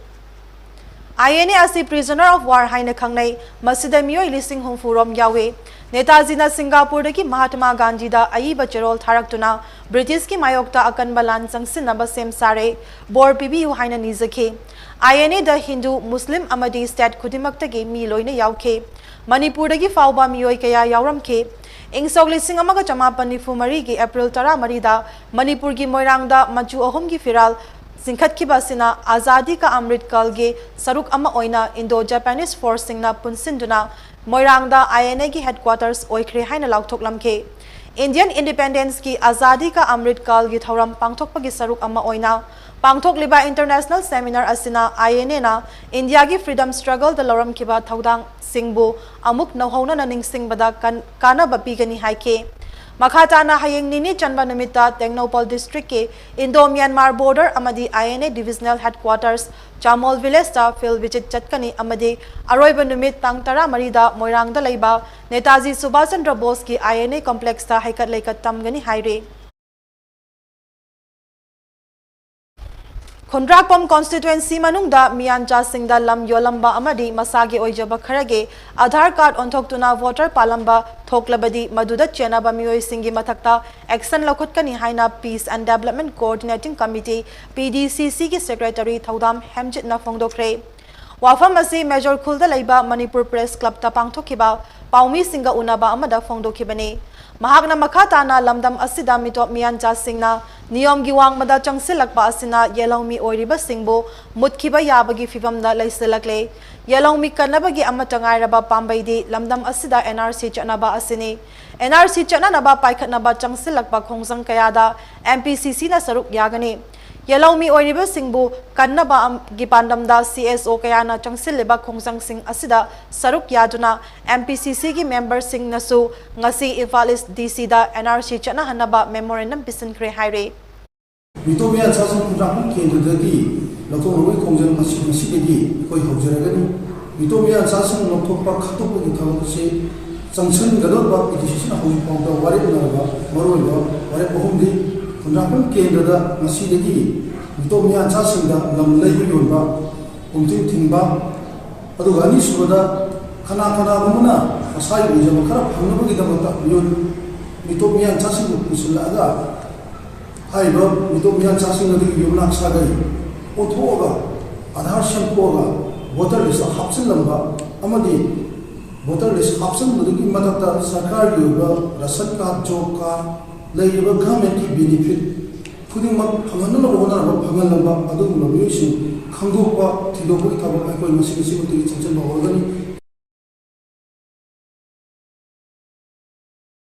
I N A ꯑꯁꯤ prisoner of war ꯍꯥꯏꯅ ꯈꯪꯅꯩ꯫ ꯃꯁꯤꯗ ꯃꯤꯑꯣꯏ ꯂꯤꯁꯤꯡ ꯍꯨꯝꯐꯨ ꯔꯣꯝ ꯌꯥꯎꯏ꯫ ꯅꯦꯇꯥꯖꯤꯅ ꯁꯤꯡꯒꯥꯄꯨꯔꯗꯒꯤ ꯃꯍꯥꯇꯃꯥ ꯒꯥꯟꯙꯤꯗ ꯑꯏꯕ ꯆꯦꯔꯣꯜ ꯊꯥꯔꯛꯇꯨꯅ ꯕ꯭ꯔꯤꯇꯤꯁꯀꯤ ꯃꯥꯌꯣꯛꯇ ꯑꯀꯟꯕ ꯂꯥꯟ ꯆꯪꯁꯤꯟꯅꯕ ꯁꯦꯝ ꯁꯥꯔꯦ, ꯕꯣꯔ ꯄꯤꯕꯤꯌꯨ ꯍꯥꯏꯅ ꯅꯤꯖꯈꯤ꯫ I N A ꯗ ꯍꯤꯟꯗꯨ, ꯃꯨꯁꯂꯤꯝ ꯑꯃꯗꯤ state ꯈꯨꯗꯤꯡꯃꯛꯇꯒꯤ ꯃꯤ ꯂꯣꯏꯅ ꯌꯥꯎꯈꯤ꯫ ꯃꯅꯤꯄꯨꯔꯗꯒꯤ ꯐꯥꯎꯕ ꯃꯤꯑꯣꯏ ꯀꯌꯥ ꯌꯥꯎꯔꯝꯈꯤ꯫ ꯏꯪ ꯁꯣꯛ ꯂꯤꯁꯤꯡ ꯑꯃꯒ ꯆꯃꯥꯄꯟ ꯅꯤꯐꯨ ꯃꯔꯤꯒꯤ April ꯇꯔꯥꯃꯔꯤꯗ ꯃꯅꯤꯄꯨꯔꯒꯤ ꯃꯣꯏꯔꯥꯡꯗ ꯃꯆꯨ ꯑꯍꯨꯝꯒꯤ ꯐꯤꯔꯥꯜ ꯆꯤꯡꯈꯠꯈꯤꯕ ꯑꯁꯤꯅ ꯑꯖꯥꯗꯤ ꯀꯥ ꯑꯃ꯭ꯔꯤꯠ ꯀꯥꯜꯒꯤ ꯁꯔꯨꯛ ꯑꯃ ꯑꯣꯏꯅ Indo Japanese force ꯁꯤꯡꯅ ꯄꯨꯟꯁꯤꯟꯗꯨꯅ ꯃꯣꯏꯔꯥꯡꯗ I N A ꯒꯤ headquarters ꯑꯣꯏꯈ꯭ꯔꯦ ꯍꯥꯏꯅ ꯂꯥꯎꯊꯣꯛꯂꯝꯈꯤ꯫ Indian independence ꯀꯤ ꯑꯖꯥꯗꯤ ꯀꯥ ꯑꯃ꯭ꯔꯤꯠ ꯀꯥꯜꯒꯤ ꯊꯧꯔꯝ ꯄꯥꯡꯊꯣꯛꯄꯒꯤ ꯁꯔꯨꯛ ꯑꯃ ꯑꯣꯏꯅ ꯄꯥꯡꯊꯣꯛꯂꯤꯕ international seminar ꯑꯁꯤꯅ INA ꯅ ꯏꯟꯗꯤꯌꯥꯒꯤ freedom struggle ꯗ ꯂꯧꯔꯝꯈꯤꯕ ꯊꯧꯗꯥꯡꯁꯤꯡꯕꯨ ꯑꯃꯨꯛ ꯅꯧꯍꯧꯅꯅ ꯅꯤꯡꯁꯤꯡꯕꯗ ꯀꯟ-, ꯀꯥꯟꯅꯕ ꯄꯤꯒꯅꯤ ꯍꯥꯏꯈꯤ꯫ ꯃꯈꯥ ꯇꯥꯅ ꯍꯌꯦꯡ ꯅꯤꯅꯤ ꯆꯟꯕ ꯅꯨꯃꯤꯠꯇ ꯇꯦꯡꯅꯧꯄꯜ district ꯀꯤ Indo Myanmar border ꯑꯃꯗꯤ INA divisional headquarters ꯆꯥꯃꯣꯜ village ꯇ field visit ꯆꯠꯀꯅꯤ ꯑꯃꯗꯤ ꯑꯔꯣꯏꯕ ꯅꯨꯃꯤꯠ ꯇꯥꯡ ꯇꯔꯥꯃꯔꯤꯗ ꯃꯣꯏꯔꯥꯡꯗ ꯂꯩꯕ ꯅꯦꯇꯥꯖꯤ ꯁꯨꯚꯥꯁ ꯆꯟꯗ꯭ꯔ ꯕꯣꯁꯀꯤ INA complex ꯇ ꯍꯩꯀꯠ ꯂꯩꯀꯠ ꯇꯝꯒꯅꯤ ꯍꯥꯏꯔꯤ꯫ ꯈꯨꯟꯗ꯭ꯔꯥꯛꯄꯝ constituency ꯃꯅꯨꯡꯗ ꯃꯤꯌꯥꯟꯆꯥꯁꯤꯡꯗ ꯂꯝ ꯌꯣꯜꯂꯝꯕ ꯑꯃꯗꯤ ꯃꯁꯥꯒꯤ ꯑꯣꯏꯖꯕ ꯈꯔꯒꯤ ꯑꯥꯙꯥꯔ card ꯑꯣꯟꯊꯣꯛꯇꯨꯅ voter ꯄꯥꯜꯂꯝꯕ ꯊꯣꯛꯂꯕꯗꯤ ꯃꯗꯨꯗ ꯆꯦꯟꯅꯕ ꯃꯤꯑꯣꯏꯁꯤꯡꯒꯤ ꯃꯊꯛꯇ action ꯂꯧꯈꯠꯀꯅꯤ ꯍꯥꯏꯅ Peace and Development Coordinating Committee, PDCC ꯒꯤ secretary ꯊꯧꯗꯥꯝ ꯍꯦꯝꯖꯤꯠꯅ ꯐꯣꯡꯗꯣꯛꯈ꯭ꯔꯦ꯫ ꯋꯥꯐꯝ ꯑꯁꯤ ꯃꯦꯖꯣꯔ ꯈꯨꯜꯗ ꯂꯩꯕ ꯃꯅꯤꯄꯨꯔ ꯄ꯭ꯔꯦꯁ ꯀ꯭ꯂꯕꯇ ꯄꯥꯡꯊꯣꯛꯈꯤꯕ ꯄꯥꯎꯃꯤꯁꯤꯡꯒ ꯎꯅꯕ ꯑꯃꯗ ꯐꯣꯡꯗꯣꯛꯈꯤꯕꯅꯤ꯫ ꯃꯍꯥꯛꯅ ꯃꯈꯥ ꯇꯥꯅ ꯂꯝꯗꯝ ꯑꯁꯤꯗ ꯃꯤꯇꯣꯞ ꯃꯤꯌꯥꯟꯆꯥꯁꯤꯡꯅ ꯅꯤꯌꯣꯝꯒꯤ ꯋꯥꯡꯃꯗ ꯆꯪꯁꯤꯜꯂꯛꯄ ꯑꯁꯤꯅ ꯌꯦꯜꯍꯧꯃꯤ ꯑꯣꯏꯔꯤꯕꯁꯤꯡꯕꯨ ꯃꯨꯠꯈꯤꯕ ꯌꯥꯕꯒꯤ ꯐꯤꯚꯝꯗ ꯂꯩꯁꯤꯜꯂꯛꯂꯦ꯫ ꯌꯦꯜꯍꯧꯃꯤ ꯀꯟꯅꯕꯒꯤ ꯑꯃꯠꯇ ꯉꯥꯏꯔꯕ ꯄꯥꯝꯕꯩꯗꯤ ꯂꯝꯗꯝ ꯑꯁꯤꯗ NRC ꯆꯠꯅꯕ ꯑꯁꯤꯅꯤ꯫ NRC ꯆꯠꯅꯅꯕ ꯄꯥꯏꯈꯠꯅꯕ ꯆꯪꯁꯤꯜꯂꯛꯄ ꯈꯣꯡꯖꯪ ꯀꯌꯥꯗ MPCC ꯅ ꯁꯔꯨꯛ ꯌꯥꯒꯅꯤ꯫ ꯌꯦꯜꯍꯧꯃꯤ ꯑꯣꯏꯔꯤꯕꯁꯤꯡꯕꯨ ꯀꯟꯅꯕ ꯑꯝ-, ꯒꯤ ꯄꯥꯟꯗꯝꯗ CSO ꯀꯌꯥꯅ ꯆꯪꯁꯤꯜꯂꯤꯕ ꯈꯣꯡꯖꯪꯁꯤꯡ ꯑꯁꯤꯗ ꯁꯔꯨꯛ ꯌꯥꯗꯨꯅ MPCC ꯒꯤ member ꯁꯤꯡꯅꯁꯨ ꯉꯁꯤ ꯏꯝꯐꯥꯜ East DC ꯗ NRC ꯆꯠꯅꯍꯟꯅꯕ memorandum ꯄꯤꯁꯤꯟꯈ꯭ꯔꯦ ꯍꯥꯏꯔꯤ꯫ ꯃꯤꯇꯣꯞ ꯃꯤꯌꯥꯟꯆꯥꯁꯤꯡ ꯈꯨꯟꯗ꯭ꯔꯥꯛꯄꯝ ꯀꯦꯟꯗ꯭ꯔꯗꯒꯤ ꯂꯧꯊꯣꯛꯅꯕꯒꯤ ꯈꯣꯡꯖꯪ ꯉꯁꯤ, ꯉꯁꯤꯗꯒꯤ ꯑꯩꯈꯣꯏ ꯍꯧꯖꯔꯒꯅꯤ꯫ ꯃꯤꯇꯣꯞ ꯃꯤꯌꯥꯟꯆꯥꯁꯤꯡ ꯂꯧꯊꯣꯛꯄ ꯈꯟꯗꯣꯛꯄꯒꯤ ꯊꯕꯛ ꯑꯁꯤ ꯆꯪꯁꯤꯟꯒꯗꯧꯔꯤꯕ PDCC ꯅ ꯍꯧꯖꯤꯛ ꯐꯥꯎꯕꯗ ꯋꯥꯔꯦꯞ ꯂꯧꯔꯕ ꯃꯔꯨꯑꯣꯏꯕ ꯋꯥꯔꯦꯞ ꯑꯍꯨꯝꯗꯤ, ꯈꯨꯟꯗ꯭ꯔꯥꯛꯄꯝ ꯀꯦꯟꯗ꯭ꯔꯗ ꯉꯁꯤꯗꯒꯤ ꯃꯤꯇꯣꯞ ꯃꯤꯌꯥꯟꯆꯥꯁꯤꯡꯗ ꯂꯝ ꯂꯩꯕ ꯌꯣꯟꯕ ꯄꯨꯡꯊꯤꯡ ꯊꯤꯡꯕ, ꯑꯗꯨꯒ ꯑꯅꯤꯁꯨꯕꯗ ꯀꯅꯥ ꯀꯅꯥꯒꯨꯝꯕꯅ ꯃꯁꯥꯒꯤ ꯑꯣꯏꯖꯕ ꯈꯔ ꯐꯪꯅꯕꯒꯤꯗꯃꯛꯇ ꯃꯤꯑꯣꯏ ꯃꯤꯇꯣꯞ ꯃꯤꯌꯥꯟꯆꯥꯁꯤꯡꯕꯨ ꯄꯨꯁꯤꯜꯂꯛꯑꯒ ꯍꯥꯏꯔꯤꯕ ꯃꯤꯇꯣꯞ ꯃꯤꯌꯥꯟꯆꯥꯁꯤꯡ ꯑꯗꯨꯒꯤ ꯌꯨꯝꯅꯥꯛ ꯁꯥꯒꯩ ꯑꯣꯟꯊꯣꯛꯑꯒ ꯑꯥꯙꯥꯔ ꯁꯦꯝꯗꯣꯛꯑꯒ voter list ꯇ ꯍꯥꯞꯆꯤꯜꯂꯝꯕ ꯑꯃꯗꯤ voter list ꯍꯥꯞꯆꯤꯟꯕꯗꯨꯒꯤ ꯃꯊꯛꯇ ꯁꯔꯀꯥꯔꯒꯤ ꯑꯣꯏꯕ ration card, job card, ꯂꯩꯔꯤꯕ government ꯀꯤ benefit ꯈꯨꯗꯤꯡꯃꯛ ꯐꯪꯍꯟꯅꯕ ꯍꯣꯠꯅꯔꯕ, ꯐꯪꯍꯜꯂꯝꯕ ꯑꯗꯨꯒꯨꯝꯂꯕ ꯃꯤꯑꯣꯏꯁꯤꯡ ꯈꯪꯗꯣꯛꯄ, ꯊꯤꯗꯣꯛꯄꯒꯤ ꯊꯕꯛ ꯑꯩꯈꯣꯏ ꯉꯁꯤ, ꯉꯁꯤꯃꯛꯇꯒꯤ ꯆꯪꯁꯤꯟꯕ ꯍꯧꯔꯒꯅꯤ꯫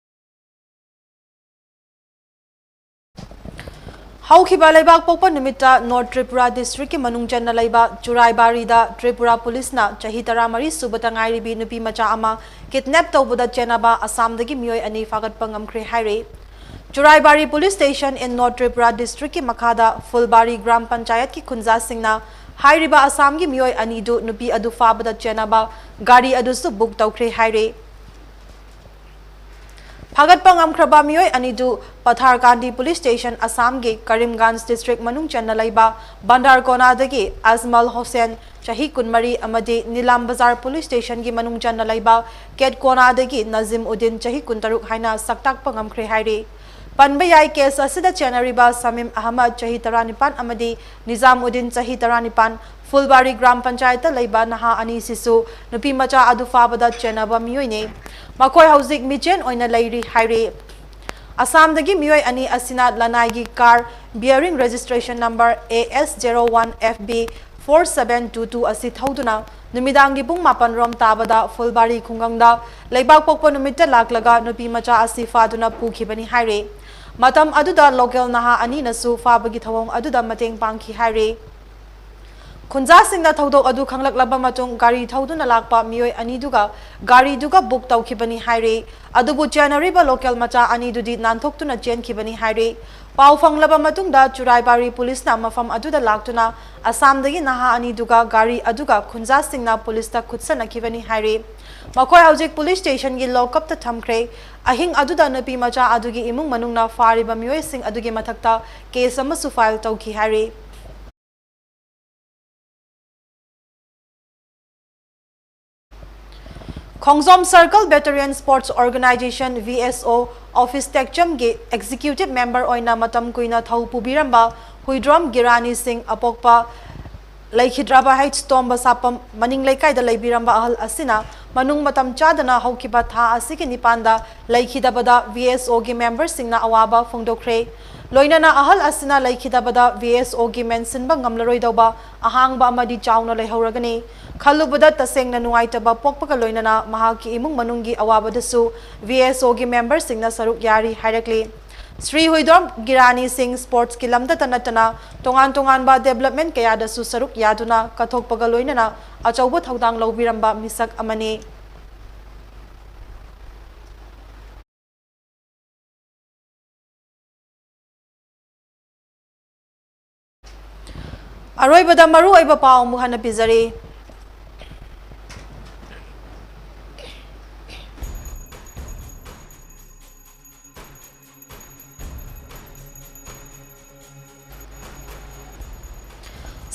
ꯍꯧꯈꯤꯕ ꯂꯩꯕꯥꯛ ꯄꯣꯛꯄ ꯅꯨꯃꯤꯠꯇ North Tripura Districtꯀꯤ ꯃꯅꯨꯡ ꯆꯟꯅ ꯂꯩꯕ ꯆꯨꯔꯥꯏꯕꯥꯔꯤꯗ ꯇ꯭ꯔꯤꯄꯨꯔꯥ ꯄꯨꯂꯤꯁꯅ ꯆꯍꯤ ꯇꯔꯥꯃꯔꯤ ꯁꯨꯕꯗ ꯉꯥꯏꯔꯤꯕꯤ ꯅꯨꯄꯤ ꯃꯆꯥ ꯑꯃ ꯀꯤꯗꯅꯦꯞ ꯇꯧꯕꯗ ꯆꯦꯟꯅꯕ ꯑꯁꯥꯝꯗꯒꯤ ꯃꯤꯑꯣꯏ ꯑꯅꯤ ꯐꯥꯒꯠꯄ ꯉꯝꯈ꯭ꯔꯦ ꯍꯥꯏꯔꯤ꯫ ꯆꯨꯔꯥꯏꯕꯥꯔꯤ Police Station in North Tripura Districtꯀꯤ ꯃꯈꯥꯗ ꯐꯨꯜꯕꯥꯔꯤ ꯒ꯭ꯔꯥꯝ ꯄꯟꯆꯥꯌꯠꯀꯤ ꯈꯨꯟꯖꯥꯁꯤꯡꯅ ꯍꯥꯏꯔꯤꯕ ꯑꯁꯥꯝꯒꯤ ꯃꯤꯑꯣꯏ ꯑꯅꯤꯗꯨ ꯅꯨꯄꯤ ꯑꯗꯨ ꯐꯥꯕꯗ ꯆꯦꯟꯅꯕ ꯒꯥꯔꯤ ꯑꯗꯨꯁꯨ ꯕꯨꯛ ꯇꯧꯈ꯭ꯔꯦ ꯍꯥꯏꯔꯤ꯫ ꯐꯥꯒꯠꯄ ꯉꯝꯈ꯭ꯔꯕ ꯃꯤꯑꯣꯏ ꯑꯅꯤꯗꯨ ꯄꯊꯥꯔꯀꯥꯟꯗꯤ Police Station ꯑꯁꯥꯝꯒꯤ ꯀꯔꯤꯝꯒꯟꯖ District ꯃꯅꯨꯡ ꯆꯟꯅ ꯂꯩꯕ ꯕꯟꯗꯥꯔꯀꯣꯅꯥꯗꯒꯤ ꯑꯖꯃꯜ ꯍꯣꯁꯦꯟ ꯆꯍꯤ ꯀꯨꯟꯃꯔꯤ ꯑꯃꯗꯤ ꯅꯤꯂꯥꯝ ꯕꯖꯥꯔ Police Stationꯒꯤ ꯃꯅꯨꯡ ꯆꯟꯅ ꯂꯩꯕ ꯀꯦꯠꯀꯣꯅꯥꯗꯒꯤ ꯅꯖꯤꯝ ꯎꯗꯤꯟ ꯆꯍꯤ ꯀꯨꯟꯇꯔꯨꯛ ꯍꯥꯏꯅ ꯁꯛꯇꯥꯛꯄ ꯉꯝꯈ꯭ꯔꯦ ꯍꯥꯏꯔꯤ꯫ ꯄꯟꯕ ꯌꯥꯏ, case ꯑꯁꯤꯗ ꯆꯦꯟꯅꯔꯤꯕ ꯁꯃꯤꯝ ꯑꯍꯃꯗ ꯆꯍꯤ ꯇꯔꯥꯅꯤꯄꯥꯟ ꯑꯃꯗꯤ ꯅꯤꯖꯥꯝ ꯎꯗꯤꯟ ꯆꯍꯤ ꯇꯔꯥꯅꯤꯄꯥꯟ ꯐꯨꯜꯕꯥꯔꯤ ꯒ꯭ꯔꯥꯝ ꯄꯟꯆꯥꯌꯠꯇ ꯂꯩꯕ ꯅꯍꯥ ꯑꯅꯤꯁꯤꯁꯨ ꯅꯨꯄꯤ ꯃꯆꯥ ꯑꯗꯨ ꯐꯥꯕꯗ ꯆꯦꯟꯅꯕ ꯃꯤꯑꯣꯏꯅꯤ꯫ ꯃꯈꯣꯏ ꯍꯧꯖꯤꯛ ꯃꯤꯆꯦꯟ ꯑꯣꯏꯅ ꯂꯩꯔꯤ ꯍꯥꯏꯔꯤ꯫ ꯑꯁꯥꯝꯗꯒꯤ ꯃꯤꯑꯣꯏ ꯑꯅꯤ ꯑꯁꯤꯅ ꯂꯅꯥꯏꯒꯤ car bearing registration number A S zero one F B four seven two two ꯑꯁꯤ ꯊꯧꯗꯨꯅ ꯅꯨꯃꯤꯗꯥꯡꯒꯤ ꯄꯨꯡ ꯃꯥꯄꯟ ꯔꯣꯝ ꯇꯥꯕꯗ ꯐꯨꯜꯕꯥꯔꯤ ꯈꯨꯡꯒꯪꯗ ꯂꯩꯕꯥꯛ ꯄꯣꯛꯄ ꯅꯨꯃꯤꯠꯇ ꯂꯥꯛꯂꯒ ꯅꯨꯄꯤ ꯃꯆꯥ ꯑꯁꯤ ꯐꯥꯗꯨꯅ ꯄꯨꯈꯤꯕꯅꯤ ꯍꯥꯏꯔꯤ꯫ ꯃꯇꯝ ꯑꯗꯨꯗ local ꯅꯍꯥ ꯑꯅꯤꯅꯁꯨ ꯐꯥꯕꯒꯤ ꯊꯧꯑꯣꯡ ꯑꯗꯨꯗ ꯃꯇꯦꯡ ꯄꯥꯡꯈꯤ ꯍꯥꯏꯔꯤ꯫ ꯈꯨꯟꯖꯥꯁꯤꯡꯅ ꯊꯧꯗꯣꯛ ꯑꯗꯨ ꯈꯪꯂꯛꯂꯕ ꯃꯇꯨꯡ ꯒꯥꯔꯤ ꯊꯧꯗꯨꯅ ꯂꯥꯛꯄ ꯃꯤꯑꯣꯏ ꯑꯅꯤꯗꯨꯒ ꯒꯥꯔꯤꯗꯨꯒ ꯕꯨꯛ ꯇꯧꯈꯤꯕꯅꯤ ꯍꯥꯏꯔꯤ꯫ ꯑꯗꯨꯕꯨ ꯆꯦꯟꯅꯔꯤꯕ local ꯃꯆꯥ ꯑꯅꯤꯗꯨꯗꯤ ꯅꯥꯟꯊꯣꯛꯇꯨꯅ ꯆꯦꯟꯈꯤꯕꯅꯤ ꯍꯥꯏꯔꯤ꯫ ꯄꯥꯎ ꯐꯪꯂꯕ ꯃꯇꯨꯡꯗ ꯆꯨꯔꯥꯏꯕꯥꯔꯤ ꯄꯨꯂꯤꯁꯅ ꯃꯐꯝ ꯑꯗꯨꯗ ꯂꯥꯛꯇꯨꯅ ꯑꯁꯥꯝꯗꯒꯤ ꯅꯍꯥ ꯑꯅꯤꯗꯨꯒ ꯒꯥꯔꯤ ꯑꯗꯨꯒ ꯈꯨꯟꯖꯥꯁꯤꯡꯅ ꯄꯨꯂꯤꯁꯇ ꯈꯨꯠꯁꯟꯅꯈꯤꯕꯅꯤ ꯍꯥꯏꯔꯤ꯫ ꯃꯈꯣꯏ ꯍꯧꯖꯤꯛ police stationꯒꯤ lock-upꯇ ꯊꯝꯈ꯭ꯔꯦ꯫ ꯑꯍꯤꯡ ꯑꯗꯨꯗ ꯅꯨꯄꯤ ꯃꯆꯥ ꯑꯗꯨꯒꯤ ꯏꯃꯨꯡ ꯃꯅꯨꯡꯅ ꯐꯥꯔꯤꯕ ꯃꯤꯑꯣꯏꯁꯤꯡ ꯑꯗꯨꯒꯤ ꯃꯊꯛꯇ case ꯑꯃꯁꯨ file ꯇꯧꯈꯤ ꯍꯥꯏꯔꯤ꯫ ꯈꯣꯡꯖꯣꯝ Circle Veteran Sports Organization, V S O, office ꯇꯦꯛꯆꯝꯒꯤ executive member ꯑꯣꯏꯅ ꯃꯇꯝ ꯀꯨꯏꯅ ꯊꯧ ꯄꯨꯕꯤꯔꯝꯕ ꯍꯨꯏꯗ꯭ꯔꯣꯝ ꯒꯤꯔꯥꯅꯤ ꯁꯤꯡ ꯑꯄꯣꯛꯄ ꯂꯩꯈꯤꯗ꯭ꯔꯕ ꯍꯩꯆ ꯇꯣꯝꯕ ꯁꯥꯄꯝ ꯃꯅꯤꯡ ꯂꯩꯀꯥꯏꯗ ꯂꯩꯕꯤꯔꯝꯕ ꯑꯍꯜ ꯑꯁꯤꯅ ꯃꯅꯨꯡ ꯃꯇꯝ ꯆꯥꯗꯅ ꯍꯧꯈꯤꯕ ꯊꯥ ꯑꯁꯤꯒꯤ ꯅꯤꯄꯥꯟꯗ ꯂꯩꯈꯤꯗꯕꯗ V S O ꯒꯤ memberꯁꯤꯡꯅ ꯑꯋꯥꯕ ꯐꯣꯡꯗꯣꯛꯈ꯭ꯔꯦ꯫ ꯂꯣꯏꯅꯅ ꯑꯍꯜ ꯑꯁꯤꯅ ꯂꯩꯈꯤꯗꯕꯗ V S O ꯒꯤ ꯃꯦꯟꯁꯤꯟꯕ ꯉꯝꯂꯔꯣꯏꯗꯧꯕ ꯑꯍꯥꯡꯕ ꯑꯃꯗꯤ ꯆꯥꯎꯅ ꯂꯩꯍꯧꯔꯒꯅꯤ꯫ ꯈꯜꯂꯨꯕꯗ ꯇꯁꯦꯡꯅ ꯅꯨꯡꯉꯥꯏꯇꯕ ꯄꯣꯛꯄꯒ ꯂꯣꯏꯅꯅ ꯃꯍꯥꯛꯀꯤ ꯏꯃꯨꯡ ꯃꯅꯨꯡꯒꯤ ꯑꯋꯥꯕꯗꯁꯨ V S O ꯒꯤ memberꯁꯤꯡꯅ ꯁꯔꯨꯛ ꯌꯥꯔꯤ ꯍꯥꯏꯔꯛꯂꯤ꯫ ꯁ꯭ꯔꯤ ꯍꯨꯏꯗꯣꯝ ꯒꯤꯔꯥꯅꯤ ꯁꯤꯡ ꯁ꯭ꯄꯣꯔꯠꯁꯀꯤ ꯂꯝꯗꯇ ꯅꯠꯇꯅ ꯇꯣꯉꯥꯟ ꯇꯣꯉꯥꯟꯕ ꯗꯦꯕꯂꯞꯃꯦꯟ ꯀꯌꯥꯗꯁꯨ ꯁꯔꯨꯛ ꯌꯥꯗꯨꯅ ꯀꯠꯊꯣꯛꯄꯒ ꯂꯣꯏꯅꯅ ꯑꯆꯧꯕ ꯊꯧꯗꯥꯡ ꯂꯧꯕꯤꯔꯝꯕ ꯃꯤꯁꯛ ꯑꯃꯅꯤ꯫ ꯑꯔꯣꯏꯕꯗ ꯃꯔꯨꯑꯣꯏꯕ ꯄꯥꯎ ꯑꯃꯨꯛ ꯍꯟꯅ ꯄꯤꯖꯔꯤ꯫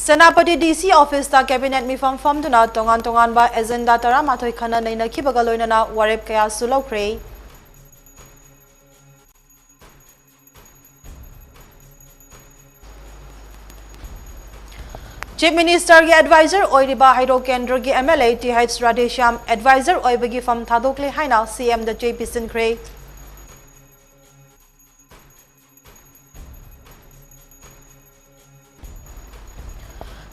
ꯁꯦꯅꯥꯄꯇꯤ ꯗꯤ ꯁꯤ ꯑꯣꯐꯤꯁꯇ ꯀꯦꯕꯤꯅꯦꯠ ꯃꯤꯐꯝ ꯐꯝꯗꯨꯅ ꯇꯣꯉꯥꯟ ꯇꯣꯉꯥꯟꯕ ꯑꯦꯖꯦꯟꯗꯥ ꯇꯔꯥꯃꯥꯊꯣꯏ ꯈꯟꯅ ꯅꯩꯅꯈꯤꯕꯒ ꯂꯣꯏꯅꯅ ꯋꯥꯔꯦꯞ ꯀꯌꯥꯁꯨ ꯂꯧꯈ꯭ꯔꯦ꯫ ꯆꯤꯐ ꯃꯤꯅꯤꯁꯇꯔꯒꯤ ꯑꯦꯗꯚꯥꯏꯖꯔ ꯑꯣꯏꯔꯤꯕ ꯍꯩꯔꯣꯛ ꯀꯦꯟꯗ꯭ꯔꯒꯤ M L A T H Radheshyam adviser ꯑꯣꯏꯕꯒꯤ ꯐꯝ ꯊꯥꯗꯣꯛꯂꯦ ꯍꯥꯏꯅ ꯁꯤ ꯑꯦꯝꯗ ꯆꯦ ꯄꯤꯁꯤꯟꯈ꯭ꯔꯦ꯫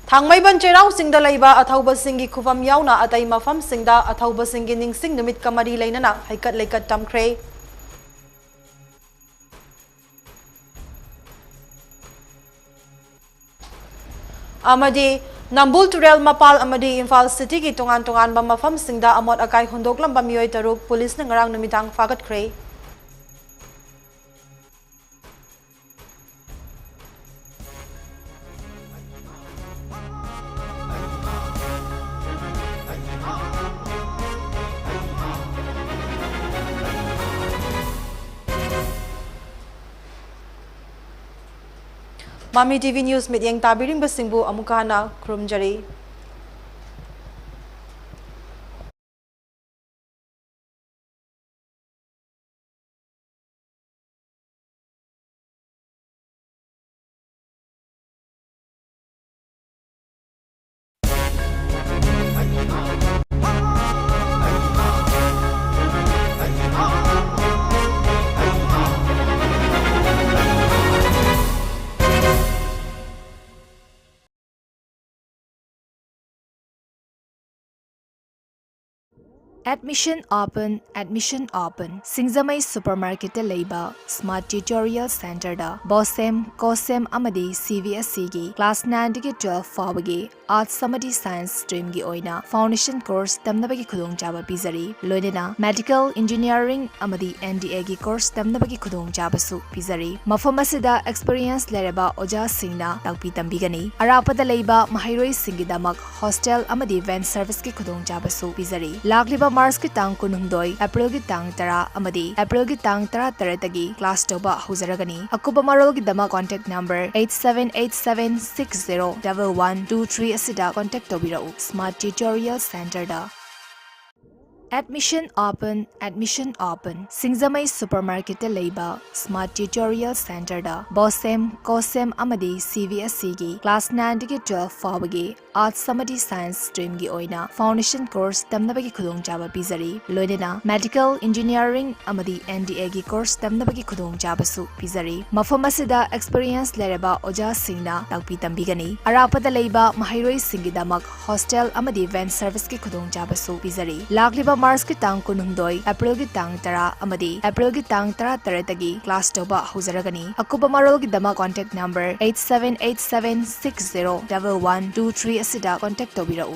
ꯊꯥꯡꯃꯩꯕꯟ ꯆꯩꯔꯥꯎ ꯆꯤꯡꯗ ꯂꯩꯕ ꯑꯊꯧꯕꯁꯤꯡꯒꯤ ꯈꯨꯕꯝ ꯌꯥꯎꯅ ꯑꯇꯩ ꯃꯐꯝꯁꯤꯡꯗ ꯑꯊꯧꯕꯁꯤꯡꯒꯤ ꯅꯤꯡꯁꯤꯡ ꯅꯨꯃꯤꯠꯀ ꯃꯔꯤ ꯂꯩꯅꯅ ꯍꯩꯀꯠ ꯂꯩꯀꯠ ꯇꯝꯈ꯭ꯔꯦ꯫ ꯑꯃꯗꯤ ꯅꯝꯕꯨꯜ ꯇꯨꯔꯦꯜ ꯃꯄꯥꯜ ꯑꯃꯗꯤ ꯏꯝꯐꯥꯜ ꯁꯤꯇꯤꯒꯤ ꯇꯣꯉꯥꯟ ꯇꯣꯉꯥꯟꯕ ꯃꯐꯝꯁꯤꯡꯗ ꯑꯃꯣꯠ ꯑꯀꯥꯏ ꯍꯨꯟꯗꯣꯛꯂꯝꯕ ꯃꯤꯑꯣꯏ ꯇꯔꯨꯛ ꯄꯨꯂꯤꯁꯅ ꯉꯔꯥꯡ ꯅꯨꯃꯤꯗꯥꯡ ꯐꯥꯒꯠꯈ꯭ꯔꯦ꯫ ꯃꯃꯤ ꯇꯤ ꯚꯤ ꯅ꯭ꯌꯨꯁ ꯃꯤꯠꯌꯦꯡ ꯇꯥꯕꯤꯔꯤꯕꯁꯤꯡꯕꯨ ꯑꯃꯨꯛꯀ ꯍꯟꯅ ꯈꯨꯔꯨꯝꯖꯔꯤ꯫ Admission open, admission open. ꯁꯤꯡꯖꯃꯩ ꯁꯨꯄꯔꯃꯥꯔꯀꯦꯠꯇ ꯂꯩꯕ ꯁ꯭ꯃꯥꯔꯠ ꯇ꯭ꯌꯨꯇꯣꯔꯤꯌꯦꯜ ꯁꯦꯟꯇꯔꯗ ꯕꯣꯁꯦꯝ, ꯀꯣꯁꯦꯝ ꯑꯃꯗꯤ ꯁꯤ ꯕꯤ ꯑꯦꯁ ꯏꯒꯤ ꯀ꯭ꯂꯥꯁ ꯅꯥꯏꯟꯗꯒꯤ ꯇꯨꯋꯦꯜꯐ ꯐꯥꯎꯕꯒꯤ ꯑꯥꯔꯠꯁ ꯑꯃꯗꯤ ꯁꯥꯏꯟꯁ ꯁ꯭ꯇ꯭ꯔꯤꯝꯒꯤ ꯑꯣꯏꯅ ꯐꯥꯎꯟꯗꯦꯁꯟ ꯀꯣꯔꯁ ꯇꯝꯅꯕꯒꯤ ꯈꯨꯗꯣꯡꯆꯥꯕ ꯄꯤꯖꯔꯤ꯫ ꯂꯣꯏꯅꯅ ꯃꯦꯗꯤꯀꯦꯜ, ꯏꯟꯖꯤꯅꯤꯌꯥꯔꯤꯡ ꯑꯃꯗꯤ ꯑꯦꯟ ꯗꯤ ꯑꯦꯒꯤ ꯀꯣꯔꯁ ꯇꯝꯅꯕꯒꯤ ꯈꯨꯗꯣꯡꯆꯥꯕꯁꯨ ꯄꯤꯖꯔꯤ꯫ ꯃꯐꯝ ꯑꯁꯤꯗ ꯑꯦꯛꯁꯄꯤꯔꯤꯌꯦꯟꯁ ꯂꯩꯔꯕ ꯑꯣꯖꯥꯁꯤꯡꯅ ꯇꯥꯛꯄꯤ ꯇꯝꯕꯤꯒꯅꯤ꯫ ꯑꯔꯥꯞꯄꯗ ꯂꯩꯕ ꯃꯍꯩꯔꯣꯏꯁꯤꯡꯒꯤꯗꯃꯛ ꯍꯣꯁꯇꯦꯜ ꯑꯃꯗꯤ ꯚꯦꯟ ꯁꯔꯚꯤꯁꯀꯤ ꯈꯨꯗꯣꯡꯆꯥꯕꯁꯨ ꯄꯤꯖꯔꯤ꯫ ꯂꯥꯛꯂꯤꯕ ꯃꯥꯔꯆꯀꯤ ꯇꯥꯡ ꯀꯨꯟꯍꯨꯝꯗꯣꯏ, ꯑꯦꯄ꯭ꯔꯤꯜꯒꯤ ꯇꯥꯡ ꯇꯔꯥ ꯑꯃꯗꯤ ꯑꯦꯄ꯭ꯔꯤꯜꯒꯤ ꯇꯥꯡ ꯇꯔꯥꯇꯔꯦꯠꯇꯒꯤ ꯀ꯭ꯂꯥꯁ ꯇꯧꯕ ꯍꯧꯖꯔꯒꯅꯤ꯫ ꯑꯀꯨꯞꯄ ꯃꯔꯣꯜꯒꯤꯗꯃꯛ contact number eight seven eight seven six zero double one two three ꯑꯁꯤꯗ ꯀꯣꯟꯇꯦꯛ ꯇꯧꯕꯤꯔꯛꯎ꯫ ꯁ꯭ꯃꯥꯔꯠ ꯇ꯭ꯌꯨꯇꯣꯔꯤꯌꯦꯜ ꯁꯦꯟꯇꯔꯗ꯫ Admission open, admission open. ꯁꯤꯡꯖꯃꯩ ꯁꯨꯄꯔꯃꯥꯔꯀꯦꯠꯇ ꯂꯩꯕ ꯁ꯭ꯃꯥꯔꯠ ꯇ꯭ꯌꯨꯇꯣꯔꯤꯌꯦꯜ ꯁꯦꯟꯇꯔꯗ ꯕꯣꯁꯦꯝ, ꯀꯣꯁꯦꯝ ꯑꯃꯗꯤ ꯁꯤ ꯕꯤ ꯑꯦꯁ ꯏꯒꯤ ꯀ꯭ꯂꯥꯁ ꯅꯥꯏꯟꯗꯒꯤ ꯇꯨꯋꯦꯜꯐ ꯐꯥꯎꯕꯒꯤ ꯑꯥꯔꯠꯁ ꯑꯃꯗꯤ ꯁꯥꯏꯟꯁ ꯁ꯭ꯇ꯭ꯔꯤꯝꯒꯤ ꯑꯣꯏꯅ ꯐꯥꯎꯟꯗꯦꯁꯟ ꯀꯣꯔꯁ ꯇꯝꯅꯕꯒꯤ ꯈꯨꯗꯣꯡꯆꯥꯕ ꯄꯤꯖꯔꯤ꯫ ꯂꯣꯏꯅꯅ ꯃꯦꯗꯤꯀꯦꯜ, ꯏꯟꯖꯤꯅꯤꯌꯥꯔꯤꯡ ꯑꯃꯗꯤ ꯑꯦꯟ ꯗꯤ ꯑꯦꯒꯤ ꯀꯣꯔꯁ ꯇꯝꯅꯕꯒꯤ ꯈꯨꯗꯣꯡꯆꯥꯕꯁꯨ ꯄꯤꯖꯔꯤ꯫ ꯃꯐꯝ ꯑꯁꯤꯗ ꯑꯦꯛꯁꯄꯤꯔꯤꯌꯦꯟꯁ ꯂꯩꯔꯕ ꯑꯣꯖꯥꯁꯤꯡꯅ ꯇꯥꯛꯄꯤ ꯇꯝꯕꯤꯒꯅꯤ꯫ ꯑꯔꯥꯞꯄꯗ ꯂꯩꯕ ꯃꯍꯩꯔꯣꯏꯁꯤꯡꯒꯤꯗꯃꯛ ꯍꯣꯁꯇꯦꯜ ꯑꯃꯗꯤ ꯚꯦꯟ ꯁꯔꯚꯤꯁꯀꯤ ꯈꯨꯗꯣꯡꯆꯥꯕꯁꯨ ꯄꯤꯖꯔꯤ꯫ ꯂꯥꯛꯂꯤꯕ ꯃꯥꯔꯆꯀꯤ ꯇꯥꯡ ꯀꯨꯟꯍꯨꯝꯗꯣꯏ, ꯑꯦꯄ꯭ꯔꯤꯜꯒꯤ ꯇꯥꯡ ꯇꯔꯥ ꯑꯃꯗꯤ ꯑꯦꯄ꯭ꯔꯤꯜꯒꯤ ꯇꯥꯡ ꯇꯔꯥꯇꯔꯦꯠꯇꯒꯤ ꯀ꯭ꯂꯥꯁ ꯇꯧꯕ ꯍꯧꯖꯔꯒꯅꯤ꯫ ꯑꯀꯨꯞꯄ ꯃꯔꯣꯜꯒꯤꯗꯃꯛ contact number eight seven eight seven six zero double one two three ꯑꯁꯤꯗ ꯀꯣꯟꯇꯦꯛ ꯇꯧꯕꯤꯔꯛꯎ꯫